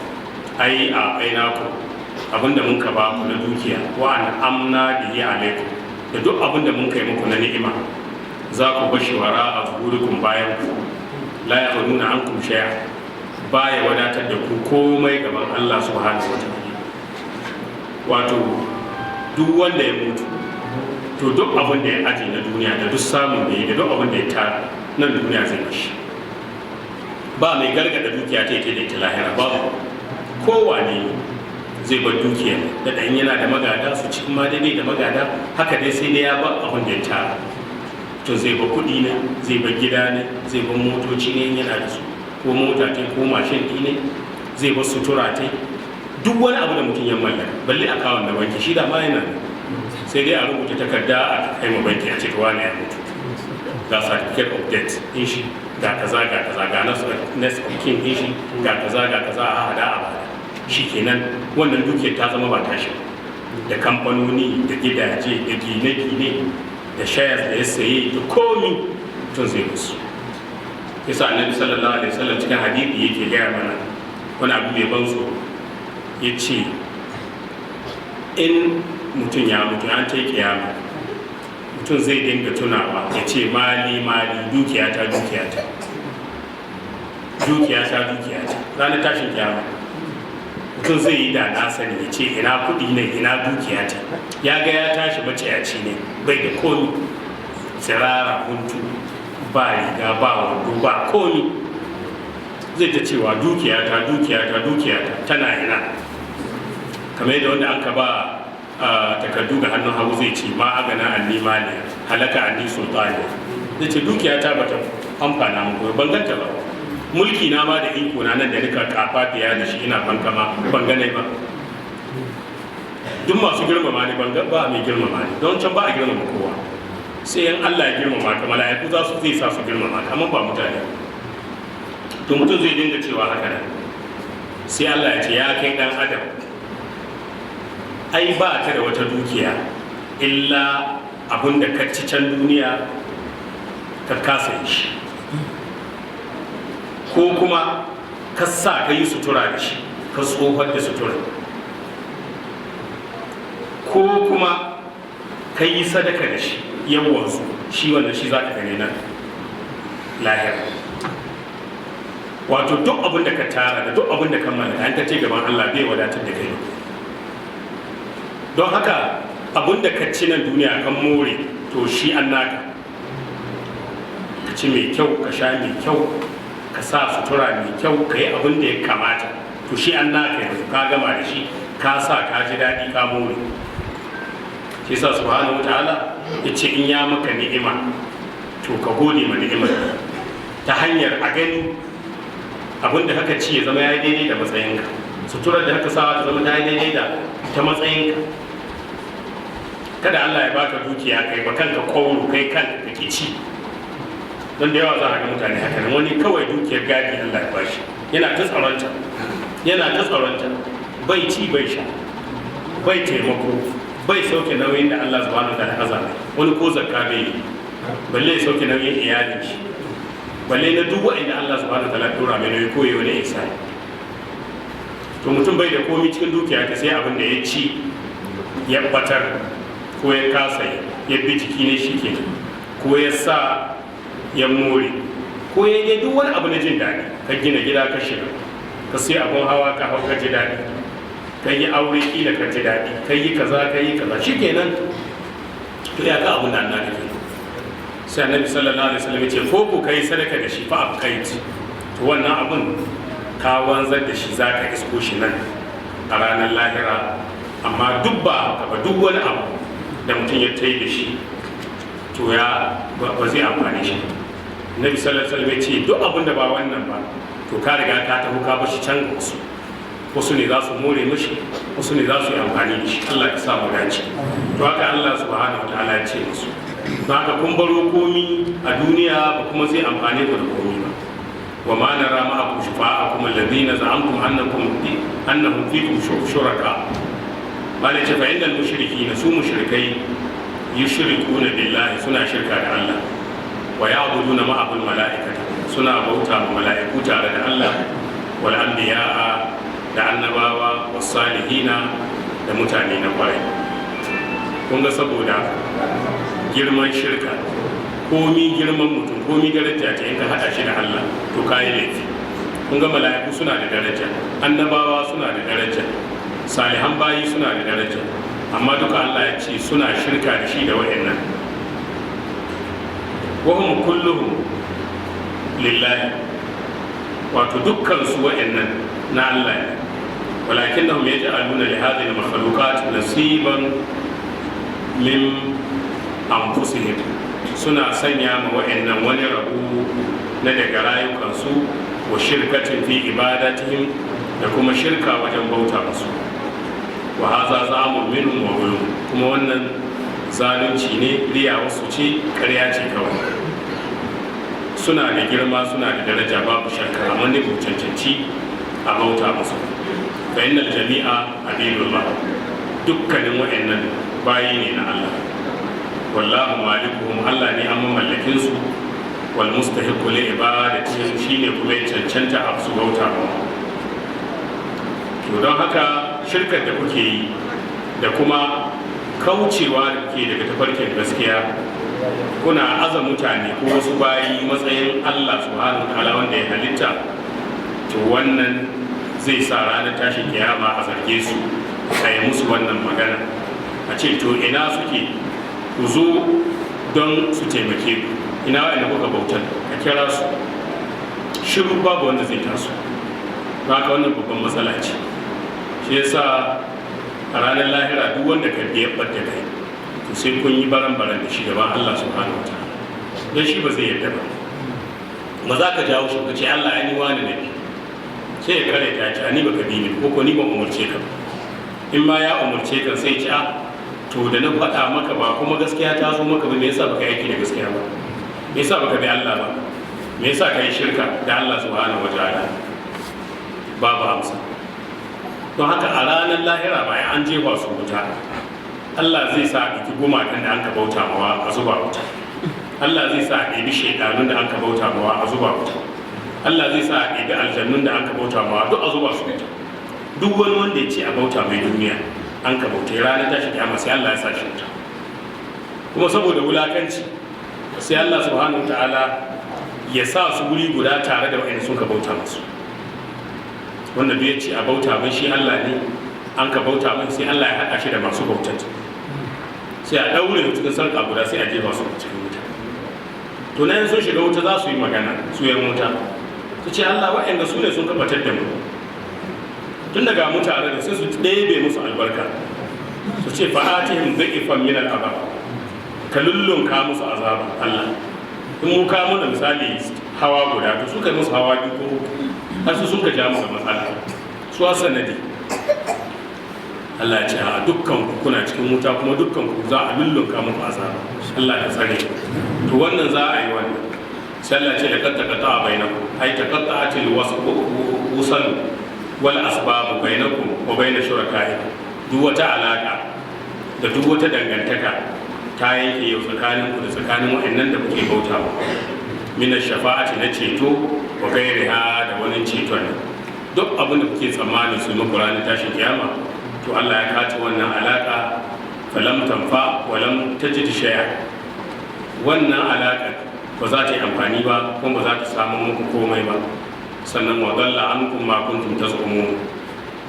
ai a aina ku abin da muka ba ku na dukiya, wa an amna bihi alaikum, da duk abin da mun kai muku na ni'ima, za ku bar shi wara a zuhurikum, bayan ku. La yaghnuna ankum shay'a, baya wadatar da ku komai gaban Allah subhanahu wa ta'ala. Wato duk wanda ya mutu, to duk abin da ya aje na duniya, da duk samun da ya, da duk abin da ya tara nan duniya, zai bashi. Ba mai gargada dukiya ta ita da ita lahira, babu. Kowane zai bar dukiya da ɗan yana da magada su ci, ma daidai da magada, haka dai, sai dai ya bar abin da ya tara. To zai bar kuɗi ne, zai bar gida ne, zai bar motoci ne yana da su, ko mota ta ko mashin ɗi ne, zai bar sutura ta, duk wani abu da mutum ya mallaka, balle akawun da banki, shi da ma yana nan. Sai dai a rubuta takarda a kai ma banki, a ce to wani ya mutu, ga certificate of death din shi, ga kaza, ga kaza, ga next of kin din shi, ga kaza, ga kaza, a hada a bada. Shikenan, wannan dukiyar ta zama ba tashi. Da kamfanoni, da gidaje, da gine-gine, da shares da ya saye, da komi, tun zai musu. Yasa Annabi sallallahu alaihi wasallam cikin hadisi yake gaya mana wani abu mai ban tsoro, ya ce in mutum ya mutu, an ta kiyama, mutum zai dinga tunawa ya ce mali, mali, dukiyata, dukiyata, dukiyata, dukiyata. Ranar tashin kiyama mutum zai yi da na sani, ya ce ina kuɗi ne, ina dukiyata. Ya ga ya tashi maciyaci ne, bai da komi, tsirara huntu, ba riga, ba wando, ba komi. Zai ta cewa dukiyata, dukiyata, dukiyata, tana ina? Kamar yadda wanda aka ba takardu ga hannun hagu zai ce ma agana anni maliya halaka anni sultani. Zai ce dukiyata bata amfana muku, ban ganta ba. Mulki na ma da iko na nan da nika kafa fiya da shi ina bankama, ban gane ba. Duk masu girmama ne, ban ba mai girmama ne. Don can ba a girmama kowa, sai yan Allah ya girmama ka, mala'iku za su zai sa su girmama ka, amma ba mutane. To mutum zai dinga cewa haka nan. Sai Allah ya ce ya kai dan adam, ai ba ka da wata dukiya illa abin da ka ci can duniya ka kasa shi, ko kuma ka sa ka yi sutura da shi, ka tsohon da sutura, ko kuma ka yi sadaka da shi yawansu, shi wannan shi za ka gani nan lahira. Wato duk abin da ka tara da duk abin da ka mallaka, an ta ce gaban Allah bai wadatar da kai. Don haka abin da ka ci nan duniya kan more, to shi an naka. Ka ci mai kyau, ka sha mai kyau, ka sa sutura mai kyau, ka yi abin da ya kamata, to shi an naka. Yanzu ka gama da shi, ka sa, ka ji daɗi, ka more. Shi sa subhanahu wataala ya ce in ya maka ni'ima, to ka gode ma ni'imar ta hanyar a gani abin da haka ci ya zama ya yi daidai da matsayinka, suturar da haka sawa ta zama ta yi daidai da ta matsayinka. Kada Allah ya baka dukiya kai ba kanka kwauro, kai kanka ka ci. Don da yawa za a ga mutane haka nan, wani kawai dukiyar gadi Allah ya bashi, yana ta tsaronta, yana ta tsaronta, bai ci bai sha. Bai taimako, bai sauke nauyin da Allah subhanahu wa ta'ala azama. Wani ko zakka bai yi, balle ya sauke nauyin iyalin shi, balle na duk wa'inda Allah subhanahu wa ta'ala dora mai nauyi ko yayi wani ihsani. To mutum bai da komi cikin dukiya ta sai abin da ya ci ya batar, ko ya kasa ya bi jiki ne shi ke, ko ya sa ya more, ko ya yi duk wani abu na jin daɗi. Ka gina gida ka shiga, ka sai abin hawa ka hau ka ji daɗi, ka yi aure kila ka ji daɗi, ka yi kaza, ka yi kaza, shi kenan. To ya ka abin da Allah ke. Sai Annabi sallallahu alaihi wasallam ya ce ko ku kai sadaka da shi fa abkaiti, to wannan abun ka wanzar da shi, za ka isko shi nan a ranar lahira. Amma duk ba haka ba, duk wani abu da mutum ya tai da shi, to ya ba zai amfane shi. Nabi sallallahu alaihi wasallam ya ce duk abin da ba wannan ba, to ka riga ka tafi ka bashi can ga wasu. Wasu ne za su more mishi, wasu ne za su yi amfani da shi. Allah ya sa mu dace. To haka Allah subhanahu wataala ya ce musu, don haka kun baro komi a duniya ba kuma zai amfane ku da komi ba. Wa ma nara ma'akum shufa'akum alladhina za'amtum annahum fikum shuraka. Malai ce fa innal mushrikina, su mushrikai, yushrikuna billahi, suna shirka da Allah, wa ya'buduna ma'ahul mala'ikata, suna bauta ma mala'iku tare da Allah, wal anbiya'a, da annabawa, was salihina, da mutane na kwarai. Kun ga saboda girman shirka, komi girman mutum, komi daraja ce, in ka hada shi da Allah to kayi laifi. Kun ga mala'iku suna da daraja, annabawa suna da daraja, salihan bayi suna da daraja, amma duka Allah ya ce suna shirka da shi da wa'annan. Wahum kulluhum lillahi, wato dukkan su wa'annan na Allah ne. Walakinnahum yaj'aluna li hadhihi al-makhluqat nasiban min anfusihim, suna sanya ma wa'annan wani rabu na daga rayukansu, wa shirkatin fi ibadatihim, da kuma shirka wajen bauta musu. Wa haza zamun minhum wa gulum, kuma wannan zalunci ne, riya wasu ce, ƙarya ce kawai. Suna da girma, suna da daraja, babu shakka, amma ne ba cancanci a bauta musu. Fa innal jami'a abidullah, dukkanin wa'annan bayi ne na Allah. Wallahu malikuhum, Allah ne an mamallakin su, wal mustahiqu li ibadatihim, shine kuma ya cancanta a su bauta ba. To don haka shirkar da kuke yi da kuma kaucewa da kuke daga tafarkin gaskiya, kuna aza mutane ko wasu bayi matsayin Allah subhanahu wa ta'ala wanda ya halitta, to wannan zai sa ranar tashin kiyama a zarge su, a yi musu wannan magana, a ce to ina suke, ku zo don su taimake ku, ina wa'anda kuka bautar, a kira su. Shiru, babu wanda zai taso. Haka wannan babban matsala ce. Shi yasa a ranar lahira duk wanda ka biya ɓadda kai, to sai kun yi baran-baran da shi gaban Allah subhanahu wa ta'ala, don shi ba zai yarda ba. Ba za ka jawo shi ka ce Allah ya ni wani nabi, sai ya kare ta ce ni baka bi ni ko ni ban umurce ka ba. In ma ya umurce ka, sai ce a to da na faɗa maka ba kuma gaskiya ta zo maka ba, me yasa baka aiki da gaskiya ba? Me yasa baka bi Allah ba? Me yasa ka yi shirka da Allah subhanahu wa ta'ala? Babu amsa. Don haka a ranar lahira, bayan an jefa su wuta, Allah zai sa a ɗauki gumakan da an ka bauta mawa a zuba wuta. Allah zai sa a ɗebi shaidanun da an ka bauta mawa a zuba wuta. Allah zai sa a ɗebi aljannun da an ka bauta mawa duk a zuba su wuta. Duk wani wanda ya ce a bauta mai duniya an ka bauta, ranar tashi kiyama sai Allah ya sa shi wuta. Kuma saboda wulakanci, sai Allah subhanahu ta'ala ya sa su wuri guda tare da waɗanda sun ka bauta musu. Wanda duk ya ce a bauta mai shi Allah ne, an ka bauta mai, sai Allah ya haɗa shi da masu bautar, sai a ɗaure cikin sarƙa guda, sai a jefa su cikin wuta. To nan sun shiga wuta za su yi magana, su yan wuta su ce Allah, waɗanda su ne sun kabatar da mu, tun daga mu tare da sai su ɗebe musu albarka, su ce fa'atihim dha'ifan min al'azab, ka lullunka musu azaba Allah. In mu ka muna misali hawa guda, to su kai musu hawa biyu ko uku, har su sun ka ja musu matsala, su a sanadi. Allah ya ce a dukkan ku kuna cikin wuta, kuma dukkan ku za a lullunka muku azaba. Allah ya tsare. To wannan za a yi wannan. Sai Allah ya ce laqad taqatta'a bainakum, ay taqatta'atil wasal wal asbab bainakum wa bain shurakaikum. Duk wata alaka da duk wata dangantaka ta yanke yau tsakaninku da tsakanin waɗannan da kuke bautawa, min shafa'ati, na ceto, wa gairiha, da wani ceton. Duk abin da kuke tsammani su muku ranar tashin kiyama, to Allah ya kace wannan alaka. Falam tanfa wa lam tajid shay'a. Wannan alaka ba za ta yi amfani ba, kuma ba za ta samu muku komai ba. Sannan wa dalla ankum ma kuntum tazumun.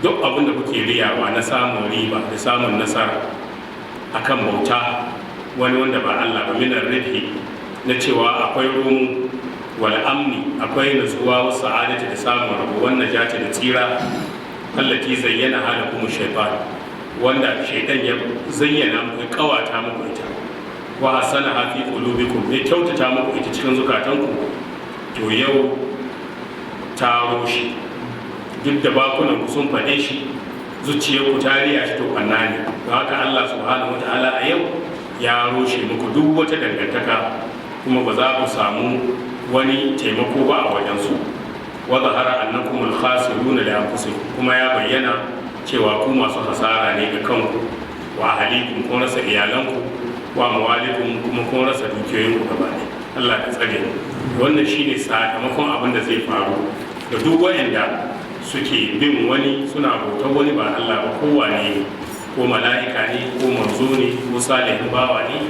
Duk abin da kuke riyawa na samun riba da samun nasara akan bauta wani wanda ba Allah ba, minar ribhi, na cewa akwai romo, wal amni, akwai nutsuwa, wasu sa'adati, da samun rabo, wannan jati, da tsira, allati zayyana halakum shaytan, wanda shaytan ya zayyana muku, ya kawata muku ita, wa hasana fi qulubikum, ya kyautata muku ita cikin zukatanku, to yau ta rushe. Duk da bakunan ku sun faɗe shi, zuciyarku ta riya shi, to ɓanna ne. Don haka Allah subhanahu wataala a yau ya rushe muku duk wata dangantaka, kuma ba za ku samu wani taimako ba a wajensu. Wa zahara annakum al-khasiruna li anfusikum, kuma ya bayyana cewa ku masu hasara ne ga kanku, wa ahlikum, kun rasa iyalanku, wa amwalikum, kuma kun rasa dukiyoyinku gaba ɗaya. Allah ka tsare mu. Wannan shine sakamakon abin da zai faru da duk waɗanda suke bin wani, suna bautar wani ba Allah ba, kowane ne, ko mala'ika ne, ko manzo ne, ko salihin bawa ne,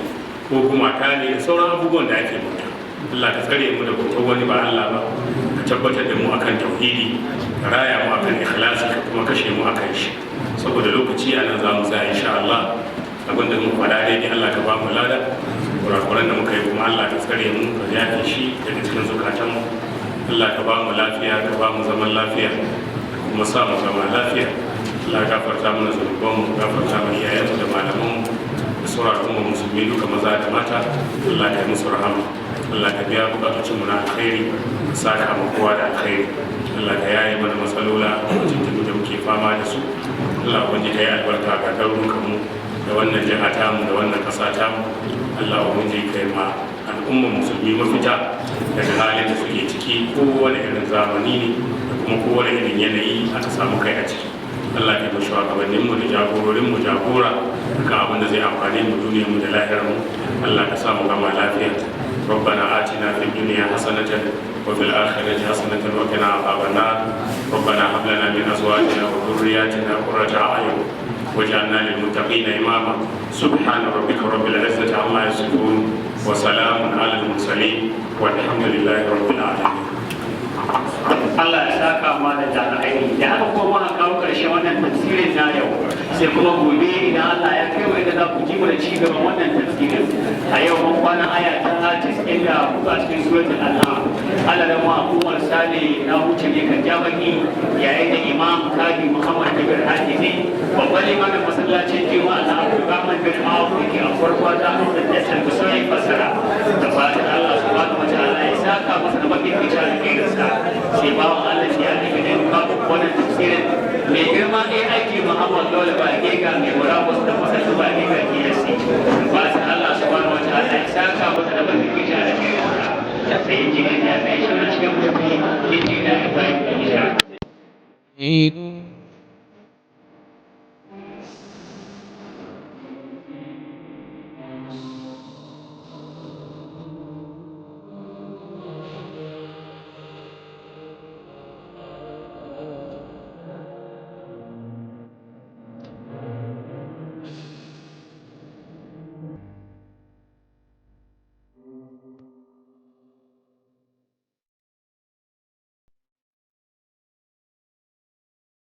ko gumaka ne, da sauran abubuwan da ake bauta. Allah ka tsare mu da bautar wani ba Allah ba. Ka tabbatar da mu akan tauhidi, ka raya mu akan ikhlasi, ka kuma kashe mu akan shi. Saboda lokaci, a nan za mu tsaya insha Allah. Abinda mu faɗa daidai, Allah ka ba mu lada. Kurakuran da muka yi kuma, Allah ka tsare mu, ka yafe shi daga cikin zukatanmu. Allah ka ba mu lafiya, ka ba mu zaman lafiya, ka kuma sa mu zama lafiya. Allah ka gafarta mana zunubanmu, gafarta mana iyayenmu da malamanmu da sauran al'ummar musulmi duka, maza da mata. Allah ka yi musu rahama. Allah ka biya bukatocinmu na alkhairi, ka saka mu kowa da alkhairi. Allah ka yaye mana matsalola tuntunu da muke fama da su. Allah ubangiji ka yi albarka ga garurukanmu da wannan jiha tamu da wannan ƙasa tamu. Allah ubangiji ka yi ma al'ummar musulmi mafita daga halin da suke ciki, kowane irin zamani ne da kuma kowane irin yanayi aka samu kai a ciki. Allah ka yi shugabanninmu da jagororinmu jagora kan abin da zai amfani mu duniyarmu da lahirarmu. Allah ka sa mu gama lafiya. ربنا آتنا في الدنيا حسنة وفي الآخرة حسنة وقنا عذاب النار. ربنا هب لنا من أزواجنا وذرياتنا قرة أعين واجعلنا للمتقين إماما. سبحان ربك رب العزة عما يصفون وسلام على المرسلين والحمد لله رب العالمين. Allah ya saka ma da alkhairi. Da haka kuma muka kawo ƙarshen wannan tafsirin na yau, sai kuma gobe idan Allah ya kai mu, inda za ku ji mu da ci gaban wannan tafsirin. A yau mun kwana aya ta 94 a cikin suratul An'am. Allah da mu Umar Sale na huce ne kan jabaki, yayin da Imam Kadi Muhammad Kabir Hafizi, babban limamin masallacin Juma'a na Abdulrahman bin Auf yake a farko ta da sai fassara. Da fatan Allah subhanahu wa ta'ala ya saka masa da mafi fice alkhairinsa. Sai bawan Allah ya nemi ne wannan tafsirin, mai girma ɗaya aiki Muhammad Dole ba ga mai murabus da masallacin ba ga TSC. Fatan Allah subhanahu wa ta'ala ya saka masa da mafi fice alkhairinsa. Sai injiniya mai shirin cikin mutum, injiniya Ibrahim Isa.